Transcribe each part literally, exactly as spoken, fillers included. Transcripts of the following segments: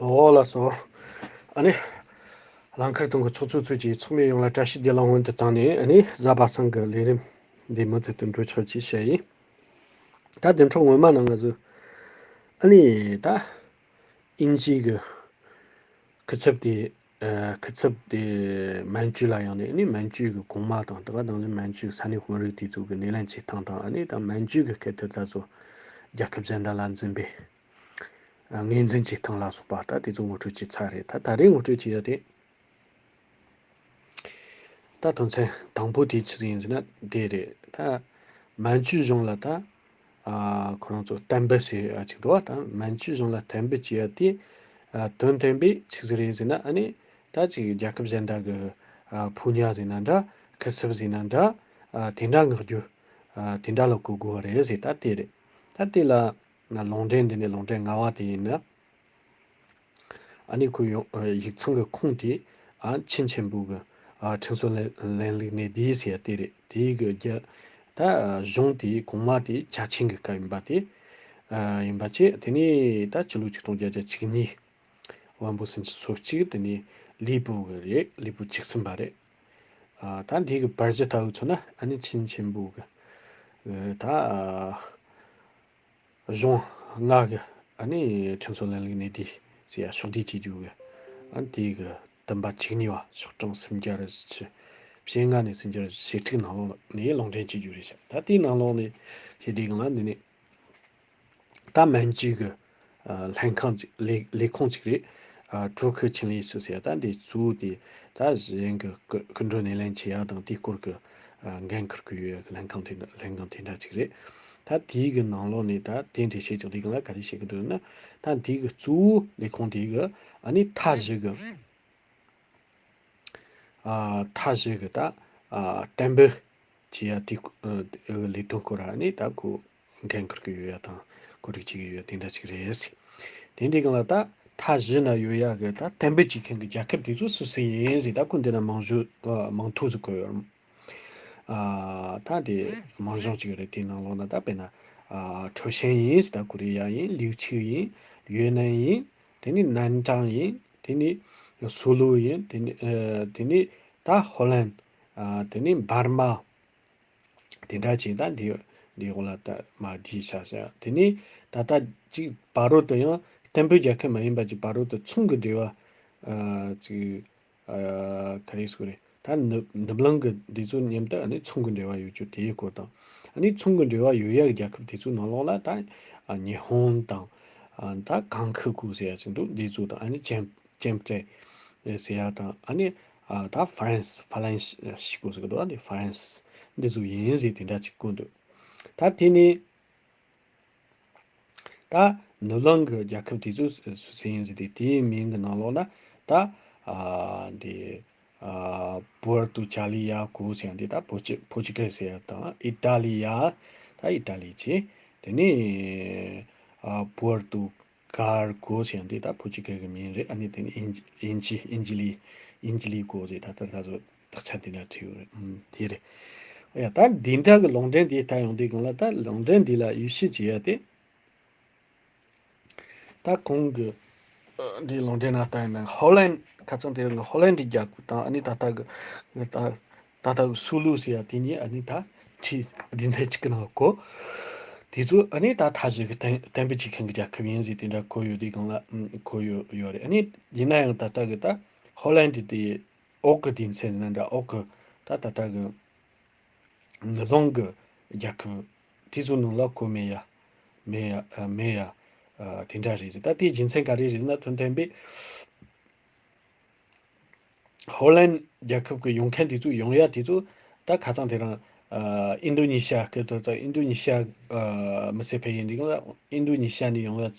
ཨོ་ལགས་སོ། ཨ་ནི། རླངས་འཁོར་གཏོང་གི་ཚོགས་གཙོ་ཚོས་ཀྱིས་ཚོགས་མི་ཡོངས་ལ་བཀྲ་ཤིས་བདེ་ལེགས་སྔོན་དུ་བཏང་ནས། ཨ་ནི་གཟའ་པ་སངས་ཀྱི་ལས་རིམ་འདི་མུ་མཐུད་དུ་འགྲོ་ཆོག་ཅེས་བཤད་ཡིན། ད་བདུན་ཕྲག་སྔོན་མ་ནང་ང་ཚོས་ཨ་ནི་ད་དབྱིན་ཇི་གི་སྐུ་ཚབ་དེ། ཨ། སྐུ་ཚབ་དེ་མན་ཇུ་ལ་ཡོང་ནས། ཨ་ནི་མན་ཇུ་གི་གོང་མ་དང་། དེ་ག་དང་། ཨ་ནི་མན་ཇུ་གི་ས་གནས་དཔོན་རིགས་དེ་ཚོ་གི་སྣེ་ལེན་བྱེད་སྟངས་དང་། ཨ་ནི་ད་མན་ཇུ་གི་སྐད་དུ་ད་ཚོ་རྒྱལ་ཁབ་གཞན་དག་ལ་འཛིན་པའི། ཨ། ངོས་འཛིན་བྱེད་སྟངས་ལ་སོགས་པ་ད་དེ་ཚོ་ངོ་སྤྲོད་བྱས་ཚར་རེད། ད་ད་རེས་ངོ་སྤྲོད་བྱེད་ཡ་དེ། ད་དོན་ཚན་དང་པོ་དེ་ཆི་ཟིག་ཡིན་ཟེར་ན་དེ་རེད། ད་མན་ཇུ་གཞུང་ལ་ད། ཨ། ཁོ་རང་ཚོ་གཏན་འབེབས་ཟེར་ཡ་ཅིག་འདུག་བ། ད་མན་ཇུ་གཞུང་ལ་གཏན་འབེབས་བྱས་ཡ་དེ། ཨ། དོན་གཏན་འབེབས་ཆི་ཟིག་རེད་ཟེར་ན། ཨ་ནི་ད་ཅིག་རྒྱལ་ཁབ་གཞན་དག་གི། ཨ། ཕོ་ཉ་ཟེར་ན་འདྲ། སྐུ་ཚབ་ཟེར་ན་འདྲ། ཨ། དེ་འདྲ་མངགས་རྒྱུ། ཨ། དེ་འདྲ་ལ་གོ་དགོས་པ་རེད་ཟེར། ད་དེ་རེད། ད་དེ་ལ་ང་ལུང་འདྲེན་འདི་ནས་ལུང་འདྲེན་ལྔ་པ་དེ་ཡིན་ན། ཨ་ནི་ཁོ་ཡོང་། ཡིག་ཚང་གི་ཁུངས་དེ། ཨ། ཆིན་ཆེན་པོ་གི། ཨ། ཁྲིམས་སྲོལ་ལེན་ལེན་ལུགས་གནས་སྡེ་ཟེར་ཡ་དེ་རེད། དེའི་གི་རྒྱ། ད་གཞུང་དེའི་གོང་མ་དེ་ཅ་ཆིང་གི་སྐབས་ཡིན་པ་དེ། ཨ། ཡིན་པ་བྱས། དེ་ནས་ད་ཕྱི་ལོ་ཆིག་སྟོང་བརྒྱད་བརྒྱ་བཅུ་གཉིས། དབོན་པོ་སུམ་ཅུ་སོ་གཅིག། དེ་ནས་ལི་པོ་གི་རེད། ལི་པོ་བཅུ་གསུམ་པ་རེད། ཨ། ད་འདི་གི་བར་གཞི་ལྟ་བུ་མཚོན་ན། ཨ་ནི་ཆིན་ཆེན་པོ་གི། ཨ། ད། ཨ། གཞུང་ལྔ་གི། ཨ་ནི་ཁྲིམས་སྲོལ་ལེན་ལུགས་གནས་སྡེ་ཟེར་ཡ་ཕྱོགས་བསྡུས་བྱེད་རྒྱུ་གི། ཨ། དེ་གི་བསྟན་པ་བཅུ་གཉིས་པ་ཤོག་གྲངས་སུམ་བརྒྱ་རེ་བཞི་བཅུ། བཅོ་ལྔ་ནས་སུམ་བརྒྱ་རེ་བཞི་བཅུ་ཞེ་དྲུག་ནང་ལོགས་ནས་ལུང་འདྲེན་བྱེད་རྒྱུ་རེད་ཤག་ད་དེའི་ནང་ལོགས་ནས་བྱེད་དུས་སྒང་ལ། འདི་ནས་ད་མན་ཇུ་གི། ཨ། ལྷན་ཁང་ཅིག་ལས་ལས་ཁུངས་ཅིག་རེད། ཨ། ཀྲོའུ་ཁི་ཆིན་ལི་སི་ཟེར་ཡ། ད་འདི་གཙོ་བོ་དེ་ད་གཞན་གི་སྐུ་སྐུ་མགྲོན་སྣེ་ལེན་བྱེད་ཡ་དང་། དེའི་སྐོར་གི། ཨ། འགན་འཁུར་གི་ཡོད་ཡ་གི་ལྷན་ཁང་དེ། ལྷན་ཁང་དེ་འདྲ་ཅིག་རེད། ད་དེའི་གི་ནང་ལོགས་ནས་ད་དེ་འདྲ་བྱེད་ཅིག་དེའི་སྒང་ལ་ག་རེ་བྱེད་གི་འདུག་ན། ད་དེའི་གི་གཙོ་བོ་ལས་ཁུངས་དེའི་གི། ཨ་ནི་མཐའ་བཞི་གི། ཨ། མཐའ་བཞི་གི་ད། ཨ། གཏན་འབེབས་བྱེད་ཡ་དེ། ཨ། ལས་དོན་སྐོར། ཨ་ནི་ད་ཁོ་འགན་འཁུར་གི་ཡོད་ཡ་དང་། གོ་སྒྲིག་བྱེད་གི་ཡོད་ཡ་དེ་འདྲ་ཅིག་རེད། དེ་འདྲའི་སྒང་ལ་ད་མཐའ་བཞི་ན་ཡོད་ཡ་གི་ད་གཏན་འབེབས་བྱེད་མཁན་གི་རྒྱལ་ཁབ་དེ་ཚོ་སུ་སུ་ཡིན་ཟེར། ད་ཁོ་འདི་ན་མང་ཤོས། ཨ། མིང་ཐོ་ཟིག་བཀོད་ཡོད། ཨ། ད་དེ་མིང་གཞུང་ཅིག་རེད། དེའི་ནང་ལོགས་ན་ད་དཔེར་ན། ཨ། ཁྲའོ་ཞན་ཡིན་ཟེར། ད་ཀོ་རི་ཡ་ཡིན། ལིའུ་ཆིའུ་ཡིན། ཡོ་ནན་ཡིན། དེ་ནས་ནན་ཀྲང་ཡིན། དེ་ནས་སུའུ་ལུའུ་ཡིན། དེ་ནས། ཨ། དེ་ནས་ད་ཧོ་ལན། ཨ། དེ་ནས་འབར་མ། དེ་འདྲ་ཅིག་ད་འདི་འདི་འོག་ལ་ད་མར་བྲིས་བཞག་བཞག་དེ་ནས་ད་ལྟ་ཅིག་བར་དུ་ཡང་གཏན་འབེབས་རྒྱལ་ཁབ་མ་ཡིན་པ་ཅིག་བར་དུ་ཚོང་གི་འབྲེལ་བ། ཨ། ཅིག་ཨ། ག་རེ་ཟེར་དགོས་རེད། ད་ནུབ་ནུབ་གླིང་གི་འདི་ཚོ་མཉམ་དུ། ཨ་ནི་ཚོང་གི་འབྲེལ་བ་ཡོད་རྒྱུ་དེའི་སྐོར་དང་། ཨ་ནི་ཚོང་གི་འབྲེལ་བ་ཡོད་ཡ་གི་རྒྱལ་ཁབ་དེ་ཚོའི་ནང་ལོགས་ལ་ད། ཨ། ཉི་ཧོང་དང་། ཨ། ད་ཀང་ཁུ་གུ་ཟེར་ཡ་ཅིག་འདུག་འདི་ཚོ་དང་། ཨ་ནི་ཅེམ་ཅེམ་ཀྲེ་ཟེར་ཡ་དང་། ཨ་ནི། ཨ། ད་ཧྥ་རན་སི། ཧྥ་ལན་ཤི་གུ་ཟེར་གི་འདུག་འདི་ཧྥ་རན་སི་འདི་ཚོ་ཡིན་ཟེར་དེ་འདྲ་ཅིག་བཀོད་འདུག་ད་དེ་ནས། ད་ནུབ་གླིང་གི་རྒྱལ་ཁབ་དེ་ཚོ་སུ་སུ་ཡིན་ཟེར་དུས། དེའི་མིང་གི་ནང་ལོགས་ན་ད། ཨ། འདི། ཨ། པུ་ཨར་ཏུ་ཅཱ་ལི་ཡ་གོ་ཟེར་ཡ་འདི་ད་པོ་ཅི་པོ་ཅི་གལ་ཟེར་ཡ་དང་། ཨི་ཏཱ་ལི་ཡ། ད་ཨི་ཏཱ་ལི་བྱས། དེ་ནས། ཨ། པུ་ཨར་ཏུ་གར་གོ་ཟེར་ཡ་འདི་ད་པོ་ཅི་གལ་གི་མིང་རེད། ཨ་ནི་དེ་ནས་དབྱིན་ཇི་དབྱིན་ཇི་དབྱིན་ཇི་ལི་དབྱིན་ཇི་ལི་གོ་ཟེར། ད་ད་ད་ཚོ། དག་ཆ་འདི་འདྲ་བྲིས་ཡོད་རེད། ཨུམ། དེ་རེད། ཡ། ད་འདི་འདྲ་གི་ལུང་འདྲེན་འདི་ལྟ་ཡོང་དུས་སྒང་ལ། ད་ལུང་འདྲེན་འདི་ལ་དབྱེ་ཞིབ་བྱེད་ཡ་དེ། ད་གོང་གི། ཨ། འདི་ལུང་འདྲེན་ན་ལྟ་ཡིན་ན། ཧོ་ལན། ཁ་སང་དེ་རིང་གི་ཧོ་ལན་གྱི་རྒྱལ་ཁབ་དང་། ཨ་ནི་ད་ལྟ་གི། ད་ད་ལྟ་གི་སུའུ་ལུའུ་ཟེར་ཡ་དེ་གཉིས། ཨ་ནི་ད་ཁྲི་སྡེ་ཚན་གཅིག་གི་ནང་གོ། དེ་ཚོ་ཨ་ནི་ད་མཐའ་བཞི་གི་གཏན་གཏན་འབེབས་བྱེད་མཁན་གྱི་རྒྱལ་ཁབ་ཡིན་ཟེར་དེ་འདྲ་གོ་ཡོད་དུས་སྒང་ལ། ཨུམ། གོ་ཡོད་ཡོད་རེད། ཨ་ནི་ཡིན་ན་ཡང་ད་ལྟ་གི་ད་ཧོ་ལན་གྱི་དེ། འོག་གི་སྡེ་ཚན་ཟེར་ན་འདྲ། འོག་གི་ད་ད་ལྟ་གི་ནུབ་གླིང་གི་རྒྱལ་ཁབ་དེ་ཚོ་ནང་ལ་གོ་མེད་ཡ། མེད་ཡ། ཨ། མེད་ཡ། ཨ། དེ་འདྲ་རེད་ཟེར། ད་དེའི་རྒྱུ་མཚན་ག་རེ་རེད་ན། དོན་དམ་པའི་ཧོ་ལན་རྒྱལ་ཁབ་ཀྱི་ཡོང་མཁན་དེ་ཚོ་ཡོང་ཡ་དེ་ཚོ། ད་ཁ་སང་དེ་རིང་། ཨ། ཨིན་རྡུ་ནི་ཤི་ཡ། སྐད་དོད་ཙང་ཨིན་རྡུ་ནི་ཤི་ཡ། ཨ། མི་སེར་ཕེབས་ཡིན་དུས་སྒང་ལ། ཨིན་རྡུ་ནི་ཤི་ཡ་ནས་ཡོང་ཡ། ཨ།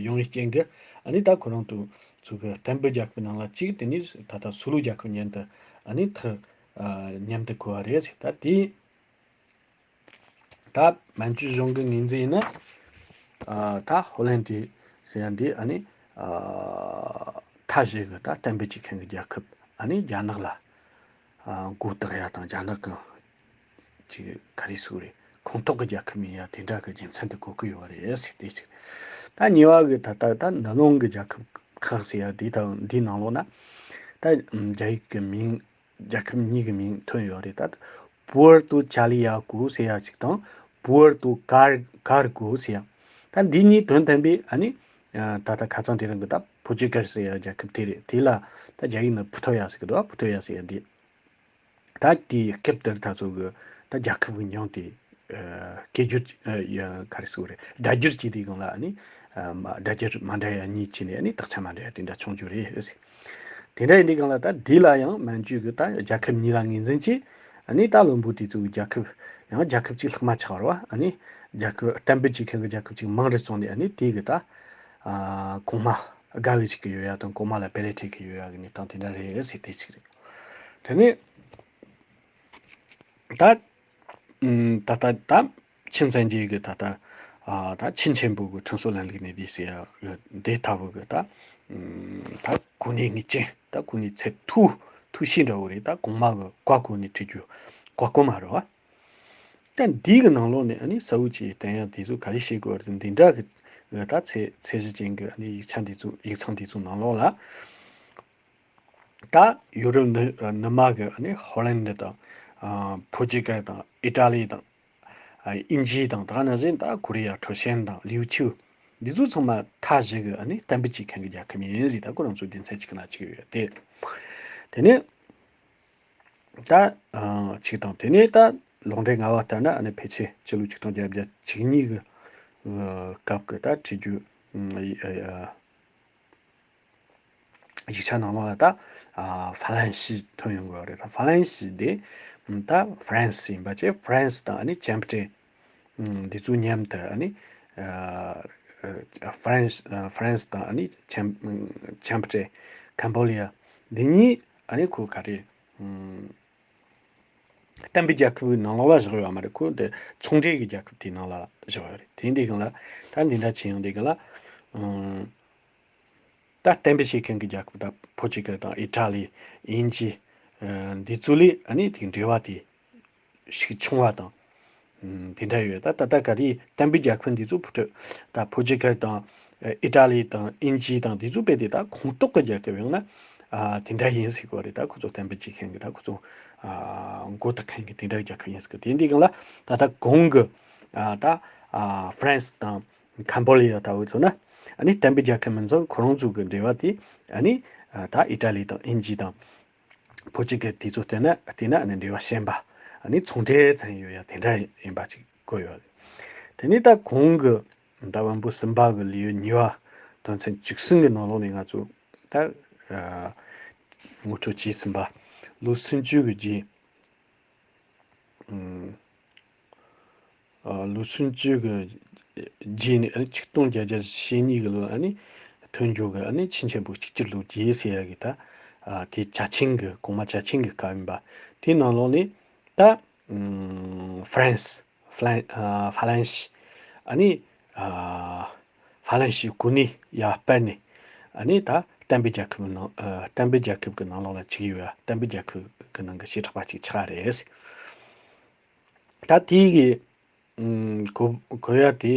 ཡོང་བའི་རྐྱེན་གྱིས། ཨ་ནི་ད་ཁོ་རང་དུ་ཚུགས་གི་གཏན་འབེབས་རྒྱལ་ཁབ་ནང་ལ་གཅིག། དེ་ནས་ད་ལྟ་སུའུ་ལུའུ་རྒྱལ་ཁབ་མཉམ་དུ། ཨ་ནི་ཐག་ཨ། མཉམ་དུ་གོ་བ་རེད་ཟེར། ད་དེ། ད་མན་ཇུ་གཞུང་གི་ངོས་འཛིན་ཡིན་ན། ཨ། ད་ཧོ་ལན་ཌི་ཟེར་ཡ་འདི། ཨ་ནི། ཨ། མཐའ་བཞི་གི་ད་གཏན་འབེབས་བྱེད་མཁན་གྱི་རྒྱལ་ཁབ། ཨ་ནི་རྒྱ་ནག་ལ། ཨ། མགོ་བཏགས་ཡ་དང་། རྒྱ་ནག་གི་ཅིག་ག་རེ་ཟེར་དགོས་རེད། ཁོངས་གཏོགས་ཀྱི་རྒྱལ་ཁབ་ཡིན་ཡ་དེ་འདྲ་གི་རྒྱུ་མཚན་དེ་གོ་གི་ཡོད་རེད་ཟེར། དེ་ཅིག་ད་གཉིས་པ་གི་ད་ལྟ་ད་ནུབ་གླིང་གི་རྒྱལ་ཁབ། ཁག་ཟེར་ཡ་འདི་དང་འདིའི་ནང་ལོགས་ན་ད་རྒྱ་ཡིག་གི་མིང་རྒྱལ་ཁབ་གཉིས་ཀྱི་མིང་ཐོན་ཡོད་རེད། ད་པུ་ཨར་ཏུ་ཅཱ་ལི་ཡ་ཀུ་ཟེར་ཡ་གཅིག་དང་པུ་ཨར་ཏུ་ཀར་ཀར་ཀུ་ཟེར་ཡ། ད་འདི་གཉིས་དོན་དམ་པའི་ཨ་ནི་ད་ལྟ་ཁ་སང་དེ་རིང་གི་ད་པོར་ཅུ་གལ་ཟེར་ཡ་རྒྱལ་ཁབ་དེ་རེད། དེ་ལ་ད་རྒྱ་ཡིག་ནང་ཕུ་ཐོ་ཡ་ཟེར་གི་འདུག་པུ་ཐོ་ཡ་ཟེར་ཡ་འདི། ད་དེའི་སྐབས་དེར་ད་ཚོ་གི་ད་རྒྱལ་ཁབ་ཀྱི་མྱིང་དེ་སྐད་སྒྱུར་ག་རེ་ཟེར་དགོས་རེད། སྒྲ་སྒྱུར་བྱས་དུས་སྒང་ལ་ཨ་ནི་སྒྲ་སྒྱུར་མ་འདྲ་ཡ་གཉིས་བྱས་ནས་ཨ་ནི་དག་ཆ་མ་འདྲ་ཡ་དེ་འདྲ་བྱུང་རྒྱུ་རེད། དེ་འདྲ་ཡིན་དུས་སྒང་ལ་ད་འདི་ལ་ཡང་མན་ཇུ་གི་ད་རྒྱལ་ཁབ་གཉིས་ལ་ངོས་འཛིན་བྱས། ཨ་ནི་ད་བློན་པོ་དེ་ཚོ་གི་རྒྱལ་ཁབ་ཡང་རྒྱལ་ཁབ་གཅིག་ལྷག་མ་ཆགས་པ་རེད་བ། ཨ་ནི་རྒྱལ་ཁབ་གཏན་འབེབས་བྱེད་མཁན་གྱི་རྒྱལ་ཁབ་གཅིག་མང་རུ་སོང་ནས་ཨ་ནི་དེ་གི་ད་གོང་མ་དགའ་བའི་ཞིག་གི་ཡོད་ཡ་དང་གོང་མ་ལ་བེ་ལེ་ཁྲིད་གི་ཡོད་ཡ་གི་གནས་སྟངས་དེ་འདྲ་རེད་ཟེར་དེ་ཅིག་རེད། དེ་ནས་ད་ད་ད་ད་ཆིན་བཙན་རྒྱལ་གི་ད་ད་ད་ཆིན་ཆེན་པོ་གི་ཁྲིམས་སྲོལ་ལམ་ལུགས་གནས་དེ་ཟེར་ཡ་གི་དེ་ལྟ་བུ་གི་ད་ད་གོ་གནས་ངེས་ཅན། ད་གོ་གནས་ཚད་མཐོ་ཐུགས་གཤིས་འདྲ་བོ་རེད། ད་གོང་མ་གི་བཀའ་གོ་ནས་ཁྲིད་རྒྱུ་བཀའ་བཀོད་མ་རེད་བ། ད་འདི་གི་ནང་ལོགས་ནས་ཨ་ནི་ས་འུ་ཅིག་བསྟན་ཡ་དེ་ཚོ་ག་རེ་བཤད་དགོས་རེད། འདི་འདྲ་གི་ད་ཚད་ཚད་གཞི་ཅན་གི་ཨ་ནི་ཡིག་ཆ་འདི་ཚོ་ཡིག་ཚང་འདི་ཚོ་ནང་ལོགས་ལ་ད་ཡུ་རོབ་ནུབ་ནུབ་མ་གི་ཨ་ནི་ཧོ་ལན་དང་ཕོ་ཅི་གལ་དང་ཨི་ཊ་ལི་དང་དབྱིན་ཇི་དང་ད་ག་ནང་བཞིན་ད་ཀོ་རི་ཡ་ཁྲོ་ཆེན་དང་ལིའུ་ཆུ་འདི་ཚོ་ཚང་མ་མཐའ་བཞི་གི་ཨ་ནི་གཏན་འབེབས་བྱེད་མཁན་གི་རྒྱལ་ཁབ་ཡིན་ཟིག་ད་ཁོ་རང་ཚོ་སྡེ་ཚན་གཅིག་གི་ནང་གཅིག་ཡོད་དེ། དེ་ནས། ད་ཨ་གཅིག་དང་དེ་ནས་ད་ལུང་འདྲེན་ལྔ་བ་ལྟར་ན་ཨ་ནི་ཕལ་ཆེར་སྤྱི་ལོ་ཆིག་སྟོང་བརྒྱད་བརྒྱ་བཅུ་གཉིས་ཀྱི་ཨ་སྐབས་ཀྱི་ད་བྲིས་རྒྱུ་ཨ་ཡིག་ཆ་ནང་ལོགས་ལ་ད་ཨ་ཧྥ་ལན་ཞི་ཐོན་ཡོང་གི་ཡོད་རེད། ད་ཧྥ་ལན་ཞི་དེ་ད་ཧྥ་རན་སི་ཡིན་པ་བྱས། ཧྥ་རན་སི་དང་ཨ་ནི་ཆེན་པྲེ་འདི་ཚོ་མཉམ་དུ་ཨ་ནི་ཧྥ་རན་སི་ཧྥ་རན་སི་དང་ཨ་ནི་ཆེན་ཆེན་པྲེ་ཀམ་བོ་ལི་ཡ་འདི་གཉིས་ཨ་ནི་ཁོ་ག་རེ་གཏན་འབེབས་རྒྱལ་ཁབ་ཀྱི་ནང་ལོགས་ལ་བཞག་ཡོད་མ་རེད། ཁོ་འདི་ཚོང་འབྲེལ་གྱི་རྒྱལ་ཁབ་དེའི་ནང་ལ་བཞག་ཡོད་རེད། དེ་འདི་གང་ལ་ད་འདི་འདྲ་བྱས་ཡོང་དུས་གང་ལ་ཨང་ད་གཏན་འབེབས་བྱེད་མཁན་གྱི་རྒྱལ་ཁབ་ད་ཕོ་ཅི་གལ་དང་ཨི་ཊ་ལི་དབྱིན་ཇི་འདི་ཚོ་ལས་ཨ་ནི་དེའི་འབྲེལ་བ་དེ་ཞིག་ཆུང་བ་དང་དེ་འདྲ་ཡོད། ད་ད་ལྟ་ག་རེ་གཏན་འབེབས་རྒྱལ་ཁབ་འདི་ཚོ་ཕུ་ཐོད་ད་ཕོ་ཅི་གལ་དང་ཨི་ཊ་ལི་དང་དབྱིན་ཇི་དང་འདི་ཚོ་དཔེ་དེ་ད་ཁོངས་གཏོགས་ཀྱི་རྒྱལ་ཁབ་ཡང་ན་དེ་འདྲ་ཡིན་ཟེར་གོ་རེད། ད་ཁོ་ཚོ་གཏན་འབེབས་བྱེད་མཁན་གྱི་ད་ཁོ་ཚོ་མགོ་བཏགས་མཁན་གྱི་དེ་འདྲ་རྒྱལ་ཁབ་ཡིན་ཟེར་གི། དེ་འདི་གང་ལ་ད་ད་གོང་གི་ད་ཧྥ་རན་སི་དང་ཀམ་བོ་ལི་ཡ་ལྟ་བུ་ཚོ་ན་ཨ་ནི་གཏན་འབེབས་རྒྱལ་ཁབ་མིན་ཙང་ཁོ་རང་ཚོ་གི་འབྲེལ་བ་དེ་ཨ་ནི་ད་ཨི་ཊ་ལི་དང་དབྱིན་ཇི་དང་། ཕོ་ཅི་གལ་དེ་ཚོ་བལྟས་ན་བལྟས་ན་ཨ་ནི་འབྲེལ་བ་ཞན་པ་ཨ་ནི་ཚོང་འབྲེལ་ཚན་ཡོད་ཡ་དེ་འདྲ་ཡིན་པ་ཅིག་གོ་ཡོད་རེད། དེ་ནས་ད་གོང་གི་ད་བམ་པོ་གསུམ་པ་གི་ལེའུ་གཉིས་པ་དོན་ཚན་བཅུ་གསུམ་གི་ནང་ལོགས་ནས་ང་ཚོ་ད་ངོ་སྤྲོད་བྱས་ཟིན་པ་ལོ་སུམ་ཅུ་གི་རྗེས། ཨ་ལོ་སུམ་ཅུ་གི་རྗེས་ནས་ཨ་ནི་ཆིག་སྟོང་བརྒྱད་བརྒྱ་ཞེ་གཉིས་གི་ལོ་ཨ་ནི་ཐོན་རྒྱུ་གི་ཨ་ནི་ཆིན་ཆེན་པོ་གཅིག་གྱུར་ལོ་རྒྱུས་ཟེར་ཡ་གི་ད་ཨ་དེ་ཅ་ཆིང་གི་གོང་མ་ཅ་ཆིང་གི་སྐབས་ཡིན་པ། དེའི་ནང་ལོགས་ནས་ད་ཨམ་ཧྥ་རན་སི་ཧྥ་ལན་ཨ་ཧྥ་ལན་ཞི་ཨ་ནི་ཨ་ཧྥ་ལན་ཞི་གོ་གནས་ཡར་སྤར་ནས་ཨ་ནི་ད་གཏན་འབེབས་རྒྱལ་ཁབ་ནང་ཨ་གཏན་འབེབས་རྒྱལ་ཁབ་ཀྱི་ནང་ལོགས་ལ་བཅུག་ཡོད་ཡ། གཏན་འབེབས་རྒྱལ་ཁབ་ཀྱི་ནང་གི་བྱེ་བྲག་པ་ཅིག་ཆགས་རེད། ད་དེའི་གི་ཨུམ་གོ་གོ་ཡ་དེ་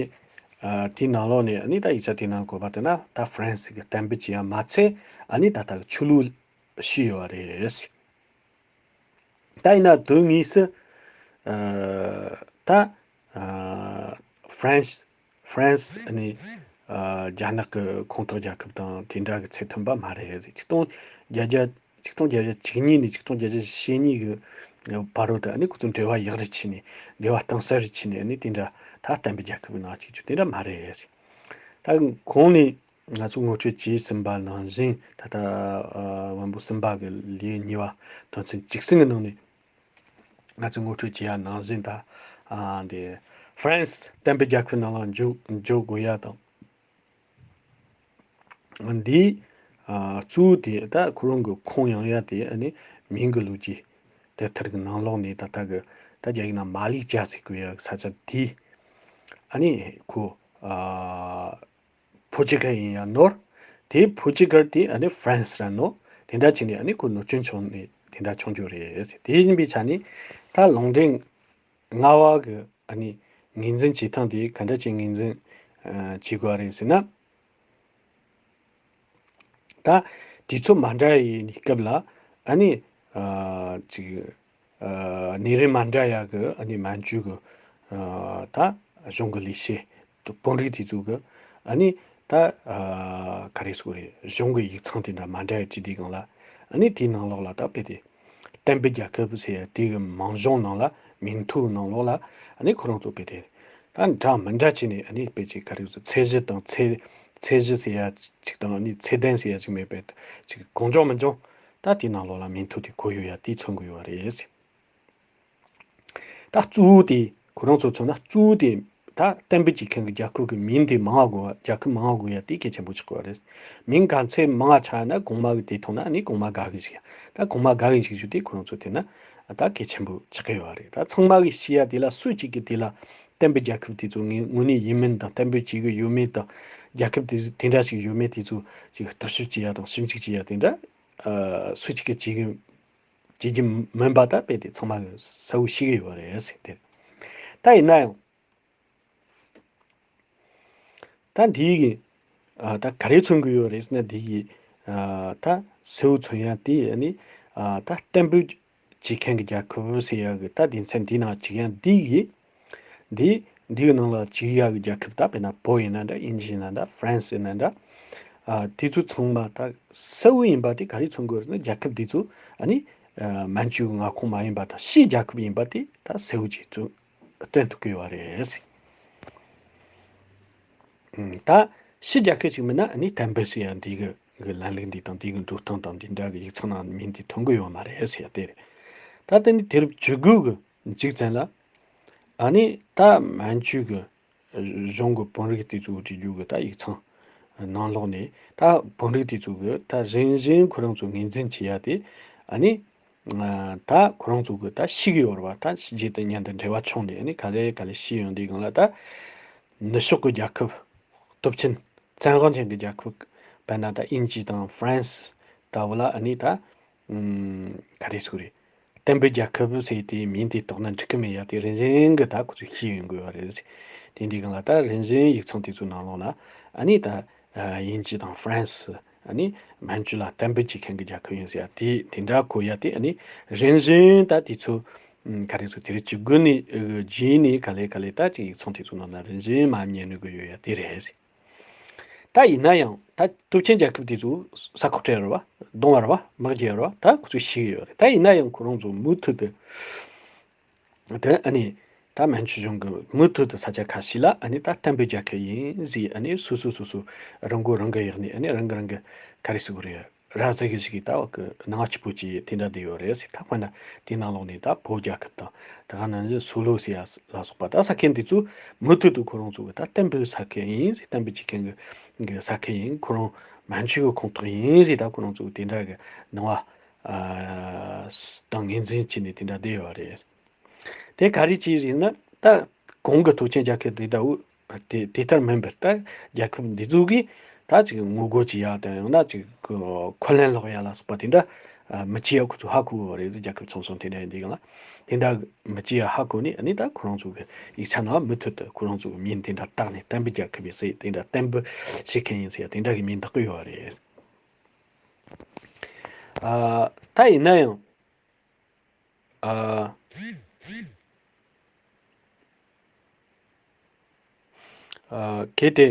ཨ་དེའི་ནང་ལོགས་ནས་ཨ་ནི་ད་ཡིག་ཆ་དེའི་ནང་གོ་བ་དེ་ན་ད་ཧྥ་རན་སི་གི་གཏན་འབེབས་བྱས་ཡ་མ་ཚད་ཨ་ནི་ད་ལྟ་གི་ཆོས་ལུགས་ཤིག་ཡོད་རེད། ད་ཡིན་ན་དོན་དངོས་སུ་ཨ་ད་ཨ་ཧྥ་རན་སི་ཧྥ་རན་སི་ནི་ཨ་རྒྱ་ནག་གི་ཁོངས་གཏོགས་རྒྱལ་ཁབ་དང་དེ་འདྲ་གི་ཚད་མཐུན་པ་མ་རེད། ཆིག་སྟོང་བརྒྱད་བརྒྱ་ཆིག་སྟོང་བརྒྱད་བརྒྱ་བཅུ་གཉིས་ནས་ཆིག་སྟོང་བརྒྱད་བརྒྱ་ཞེ་གཉིས་གི་བར་རོ་དེ་ཨ་ནི་ཁོ་ཚོ་འབྲེལ་བ་ཡག་རུ་ཕྱིན་ནས་འབྲེལ་བ་གཏིང་ཟབ་རུ་ཕྱིན་ནས་ཨ་ནི་དེ་འདྲ་ད་གཏན་འབེབས་རྒྱལ་ཁབ་ཀྱི་ནང་བཅུག་རྒྱུ་དེ་འདྲ་མ་རེད། ད་གོང་ནས་ང་ཚོ་ངོ་སྤྲོད་བྱས་ཟིན་པ་ནང་བཞིན་ད་ལྟ་ཨ་བམ་པོ་གསུམ་པ་གི་ལེའུ་གཉིས་པ་དོན་ཚན་བཅུ་གསུམ་གི་ནང་ནས་ང་ཚོས་ངོ་སྤྲོད་བྱས་ཡ་ནང་བཞིན་ད་ཨ་འདི་ཧྥ་རན་སི་གཏན་འབེབས་རྒྱལ་ཁབ་ནང་ལ་འཇུག་འཇུག་དགོས་ཡ་དང་། འདིའི་ཨ་གཙོ་བོ་དེ་ད་ཁོ་རང་གི་ཁོངས་ཡོང་ཡ་དེ་ཨ་ནི་མིང་གི་ལོ་རྒྱུས་དེབ་ཐེར་གི་ནང་ལོགས་ནས་ད་ལྟ་གི་ད་རྒྱ་ཡིག་ནང་མ་ལི་ཅཱ་ཟེར་དགོས་ཡ་གི་ས་ཆ་དེ་ཨ་ནི་ཁོ་ཨ་ཕོ་ཅི་གལ་ཡིན་ཡ་ནོར། དེ་ཕོ་ཅི་གལ་དེ་ཨ་ནི་ཧྥ་རན་སི་ར་ནོ། དེ་འདྲ་བྱས་ནས་ཨ་ནི་ཁོ་ནོར་སྐྱོན་བྱུང་ནས་དེ་འདྲ་བྱུང་རྒྱུ་རེད། དེ་ཡིན་པའི་ཆ་ནས་ད་ལུང་འདྲེན་ལྔ་བ་གི་ཨ་ནི་ངོས་འཛིན་བྱེད་སྟངས་དེ་ག་འདྲ་ཅིག་ངོས་འཛིན་ཨ་བྱེད་དགོས་རེད་ཟེར་ན། ད་དུས་ཚོད་མ་འདྲ་བའི་སྐབས་ལ་ཨ་ནི་ཨ་ཅིག་ཨ་གནས་རིམ་མ་འདྲ་ཡ་གི་ཨ་ནི་མན་ཇུ་གི་ཨ་ད་གཞུང་གི་ལས་བྱེད་དཔོན་རིགས་དེ་ཚོ་གི་ཨ་ནི་ད་ཨ་ག་རེ་ཟེར་དགོས་རེད། གཞུང་གི་ཡིག་ཚང་དེ་འདྲ་མ་འདྲ་བའི་བྲིས་དུས་སྒང་ལ་ཨ་ནི་དེའི་ནང་ལོགས་ལ་ད་དཔེ་དེ། བསྟན་པའི་རྒྱལ་ཁབ་ཟེར་ཡ་དེ་གི་མིང་གཞུང་ནང་ལ་མིང་ཐོའི་ནང་ལོགས་ལ་ཨ་ནི་ཁོ་རང་ཚོ་དཔེ་དེ་ད་འདྲ་མི་འདྲ་བྱས་ནས་ཨ་ནི་དཔེ་ཅིག་ག་རེ་ཟེར། ཚད་གཞི་དང་ཚད་ཚད་གཞི་ཟེར་ཡ་ཅིག་དང་ཨ་ནི་ཚད་ལྡན་ཟེར་ཡ་ཅིག་མེད་པའི་ཅིག་གང་བྱུང་མི་འབྱུང་ད་དེའི་ནང་ལོགས་ལ་མིང་ཐོ་དེ་བཀོད་ཡོད་ཡ་དེ་མཚོན་གི་ཡོད་རེད། ད་གཙོ་བོ་དེ་ཁོ་རང་ཚོ་མཚོན་ན་གཙོ་བོ་དེ་ད་གཏན་འབེབས་བྱེད་མཁན་གྱི་རྒྱལ་ཁབ་ཀྱི་མིང་དེ་མང་བ་དགོས་པ། རྒྱལ་ཁབ་མང་བ་དགོས་ཡ་དེ་གལ་ཆེན་པོ་ཆགས་ཀྱི་ཡོད་རེད། མིང་ག་ཚད་མང་བ་ཆགས་ན་གོང་མ་གི་དེ་མཐོང་ན་ཨ་ནི་གོང་མ་དགའ་གི་འཇུག་ཡ། ད་གོང་མ་དགའ་གི་འཇུག་རྒྱུ་དེ་ཁོ་རང་ཚོ་དེ་ན་ད་གལ་ཆེན་པོ་ཆགས་ཀྱི་ཡོད་རེད། ད་ཚང་མ་གི་ཤེས་ཡ་དེ་ལ་སུ་གཅིག་གི་དེ་ལ་བསྟན་པའི་རྒྱལ་ཁབ་དེ་ཚོ་ངོས་དངོས་གནས་ཡིན་མིན་དང་གཏན་འབེབས་བྱེད་གི་ཡོད་མེད་དང་རྒྱལ་ཁབ་དེ་དེ་འདྲ་ཞིག་ཡོད་མེད་དེ་ཚོ་ཅིག་བརྟག་ཞིབ་བྱེད་ཡ་དང་ཞིབ་འཇུག་བྱེད་ཡ་དེ་འདྲ་ཨ་སུ་གཅིག་གི་བྱེད་གི་བྱེད་རྒྱུ་མིན་པ་ད་དཔེ་དེ་ཚང་མ་གི་གསལ་བོ་ཤེས་ཀྱི་ཡོད་རེད་ཟེར་དེ། ད་ཡིན་ན་ཡང་ད་འདི་གི་ཨ་ད་ག་རེ་མཚོན་གི་ཡོད་རེད་ཟེར་ན། འདི་གི་ཨ་ད་གསལ་བོ་མཚོན་ཡ་དེ་ཨ་ནི་ཨ་ད་གཏན་འབེབས་བྱེད་མཁན་གྱི་རྒྱལ་ཁབ་ཟེར་ཡ་གི་ད་སྡེ་ཚན་འདི་ནང་བཅུག་ཡ་འདི་གི་འདི་འདི་གི་ནང་ལ་བཅུག་ཡ་གི་རྒྱལ་ཁབ་ད་དཔེར་ན་བོད་ཡིན་ན་འདྲ། དབྱིན་ཇི་ཡིན་ན་འདྲ། ཧྥ་རན་སི་ཡིན་ན་འདྲ། ཨ་དེ་ཚོ་ཚང་མ་ད་གསལ་བོ་ཡིན་པ་དེ་ག་རེ་མཚོན་གི་ཡོད་རེད་ན། རྒྱལ་ཁབ་དེ་ཚོ་ཨ་ནི་ཨ་མན་ཇུའི་མངའ་ཁོངས་མ་ཡིན་པ་དང་ཕྱིའི་རྒྱལ་ཁབ་ཡིན་པ་དེ་ད་གསལ་བོ་ཅིག་ཚོ་སྟོན་ཐུབ་ཀྱི་ཡོད་རེད། ཨང་། ད་ཕྱི་རྒྱལ་ཁབ་ཅིག་མིན་ན་ཨ་ནི་གཏན་འབེབས་ཟེར་ཡ་འདི་གི་གི་ལམ་ལུགས་འདི་དང་འདི་གི་འགྲོ་སྟངས་དང་འདི་འདྲ་གི་ཡིག་ཚང་ནང་མིང་འདི་ཐོན་གི་ཡོད་མ་རེད་ཟེར་ཡ་དེ་རེད། ད་དེ་ནི་དུས་རབས་བཅུ་དགུ་གི་མཇུག་ཙམ་ལ་ཨ་ནི་ད་མན་ཇུ་གི་གཞུང་གི་དཔོན་རིགས་དེ་ཚོ་བྲིས་རྒྱུ་གི་ད་ཡིག་ཚང་ནང་ལོགས་ནས་ད་དཔོན་རིགས་དེ་ཚོ་གི་ད་རིམ་བཞིན་ཁོ་རང་ཚོ་ངོས་འཛིན་བྱེད་ཡ་དེ་ཨ་ནི། ཨ་ད་ཁོ་རང་ཚོ་གི་ད་ཤེས་ཀྱི་ཡོད་རེད་བ། ད་ཕྱི་རྒྱལ་དང་མཉམ་དུ་འབྲེལ་བ་བྱུང་ནས་ཨ་ནི་ག་ལེ་ག་ལེ་ཤེས་ཡོང་དུས་སྒང་ལ་ད་ནུབ་ཕྱོགས་ཀྱི་རྒྱལ་ཁབ་སྟོབས་ཆེན་བཙན་དབང་ཅན་གྱི་རྒྱལ་ཁབ་དཔེར་ན་ད་དབྱིན་ཇི་དང་ཧྥ་རན་སི་ལྟ་བུ་ལ་ཨ་ནི་ད་ཨུམ་ག་རེ་ཟེར་དགོས་རེད། བསྟན་པའི་རྒྱལ་ཁབ་ཟེར་དེའི་མིང་དེ་བཏགས་ན་འགྲིག་གི་མེད་ཡ་དེ་རིམ་བཞིན་གྱི་ད་ཁོ་ཚོས་ཤེས་ཡོང་དགོས་པ་རེད། དེ་འདྲའི་སྒང་ལ་ད་རིམ་བཞིན་ཡིག་ཚང་དེ་ཚོའི་ནང་ལོགས་ལ་ཨ་ནི་ད་ཨ་དབྱིན་ཇི་དང་ཧྥ་རན་སི། ཨ་ནི་མན་ཇུ་ལ་གཏན་འབེབས་བྱེད་མཁན་གྱི་རྒྱལ་ཁབ་ཡིན་ཟེར་ཡ་དེ་དེ་འདྲ་གོ་ཡ་དེ་ཨ་ནི་རིམ་བཞིན་ད་དེ་ཚོ་ཨུམ་ག་རེ་ཚོ་དེ་རིང་བཅུ་དགུ་ནས་ཨ་རྗེས་ནས་ག་ལེ་ག་ལེ་ད་ཅིག་ཡིག་ཚང་དེ་ཚོ་ནང་ན་རིམ་བཞིན་མར་ཉན་ནུས་ཀྱི་ཡོད་ཡ་དེ་རེད་ཟེར། ད་ཡིན་ན་ཡང་ད་སྟོབས་ཆེན་རྒྱལ་ཁབ་དེ་ཚོ་ས་ཁོག་སྤྲད་རེད་བ། རྡུང་བ་རེད་བ། དམག་རྒྱག་རེད་བ། ད་ཁོ་ཚོས་ཤེས་ཀྱི་ཡོད་རེད། ད་ཡིན་ན་ཡང་ཁོ་རང་ཚོ་མུ་མཐུད་དུ། དེ་ཨ་ནི་ད་མན་ཇུ་གཞུང་གི་མུ་མཐུད་དུ་ས་ཆ་ཁ་ཤས་ལ་ཨ་ནི་ད་བསྟན་པའི་རྒྱལ་ཁབ་ཡིན་ཟེར། ཨ་ནི་སོ་སོ་སོ་སོ་རང་མགོ་རང་གིས་གཡོགས་ནས་ཨ་ནི་རང་གི་རང་གི་ག་རེ་ཟེར་དགོས་རེད། ར་བཟི་གི་ཞིག་གི་ད་བ་གི་སྣང་བ་སྐྱིད་པོ་ཅིག་དེ་འདྲ་བསྡད་ཡོད་རེད་ཟེར། ད་དཔེར་ན་དེའི་ནང་ལོགས་ནས་ད་བོད་རྒྱལ་ཁབ་དང་ད་ག་ནང་བཞིན་སུ་ལུ་ཟེར་ཡ་ལ་སོགས་པ་ད་ས་ཁུལ་འདི་ཚོ་མུ་མཐུད་དུ་ཁོ་རང་ཚོ་གི་ད་བསྟན་པའི་ས་ཁུལ་ཡིན་ཟེར། བསྟན་པའི་སྤྱི་ཁྱབ་གི་གི་ས་ཁུལ་ཡིན། ཁོ་རང་མན་ཇུ་གི་ཁོངས་གཏོགས་ཡིན་ཟེར། ད་ཁོ་རང་ཚོ་གི་དེ་འདྲ་གི་སྣང་བ་ཨ་དང་ངོས་འཛིན་བྱས་ནས་དེ་འདྲ་བསྡད་ཡོད་རེད། དེ་ག་རེ་བྱས་རེད་ན་ད་གོང་གི་སྟོབས་ཆེན་རྒྱལ་ཁབ་དེ་འདྲ་བོ་དེ་དེ་ལྟར་མིན་པར་ད་རྒྱལ་ཁབ་འདི་ཚོ་གིས་ད་ཅིག་ངོ་རྒོལ་བྱེད་ཡ་དང་ཡང་ན་ཅིག་འཁོན་ལན་སློག་ཡ་ལ་སོགས་པ་དེ་འདྲ་མི་བྱེད་ཡ་ཁོ་ཚོ་ཧ་གོ་བ་རེད། རྒྱལ་ཁབ་ཚོ་སོང་དེ་འདྲ་ཡིན་དུས་སྒང་ལ་དེ་འདྲ་མི་བྱེད་ཡ་ཧ་གོ་ནས་ཨ་ནི་ད་ཁོ་རང་ཚོ་གི་ཡིག་ཆ་ནང་མུ་མཐུད་དུ་ཁོ་རང་ཚོ་གི་མིང་དེ་འདྲ་བཏགས་ནས་བསྟན་པའི་རྒྱལ་ཁབ་ཡིན་ཟེར། དེ་འདྲ་བསྟན་པའི་སྤྱི་ཁྱབ་ཡིན་ཟེར་ཡ་དེ་འདྲ་གི་མིང་བཏགས་གི་ཡོད་རེད། ཨ་ད་ཡིན་ན་ཡང་། ཨ། ཨ། གལ་ཏེ།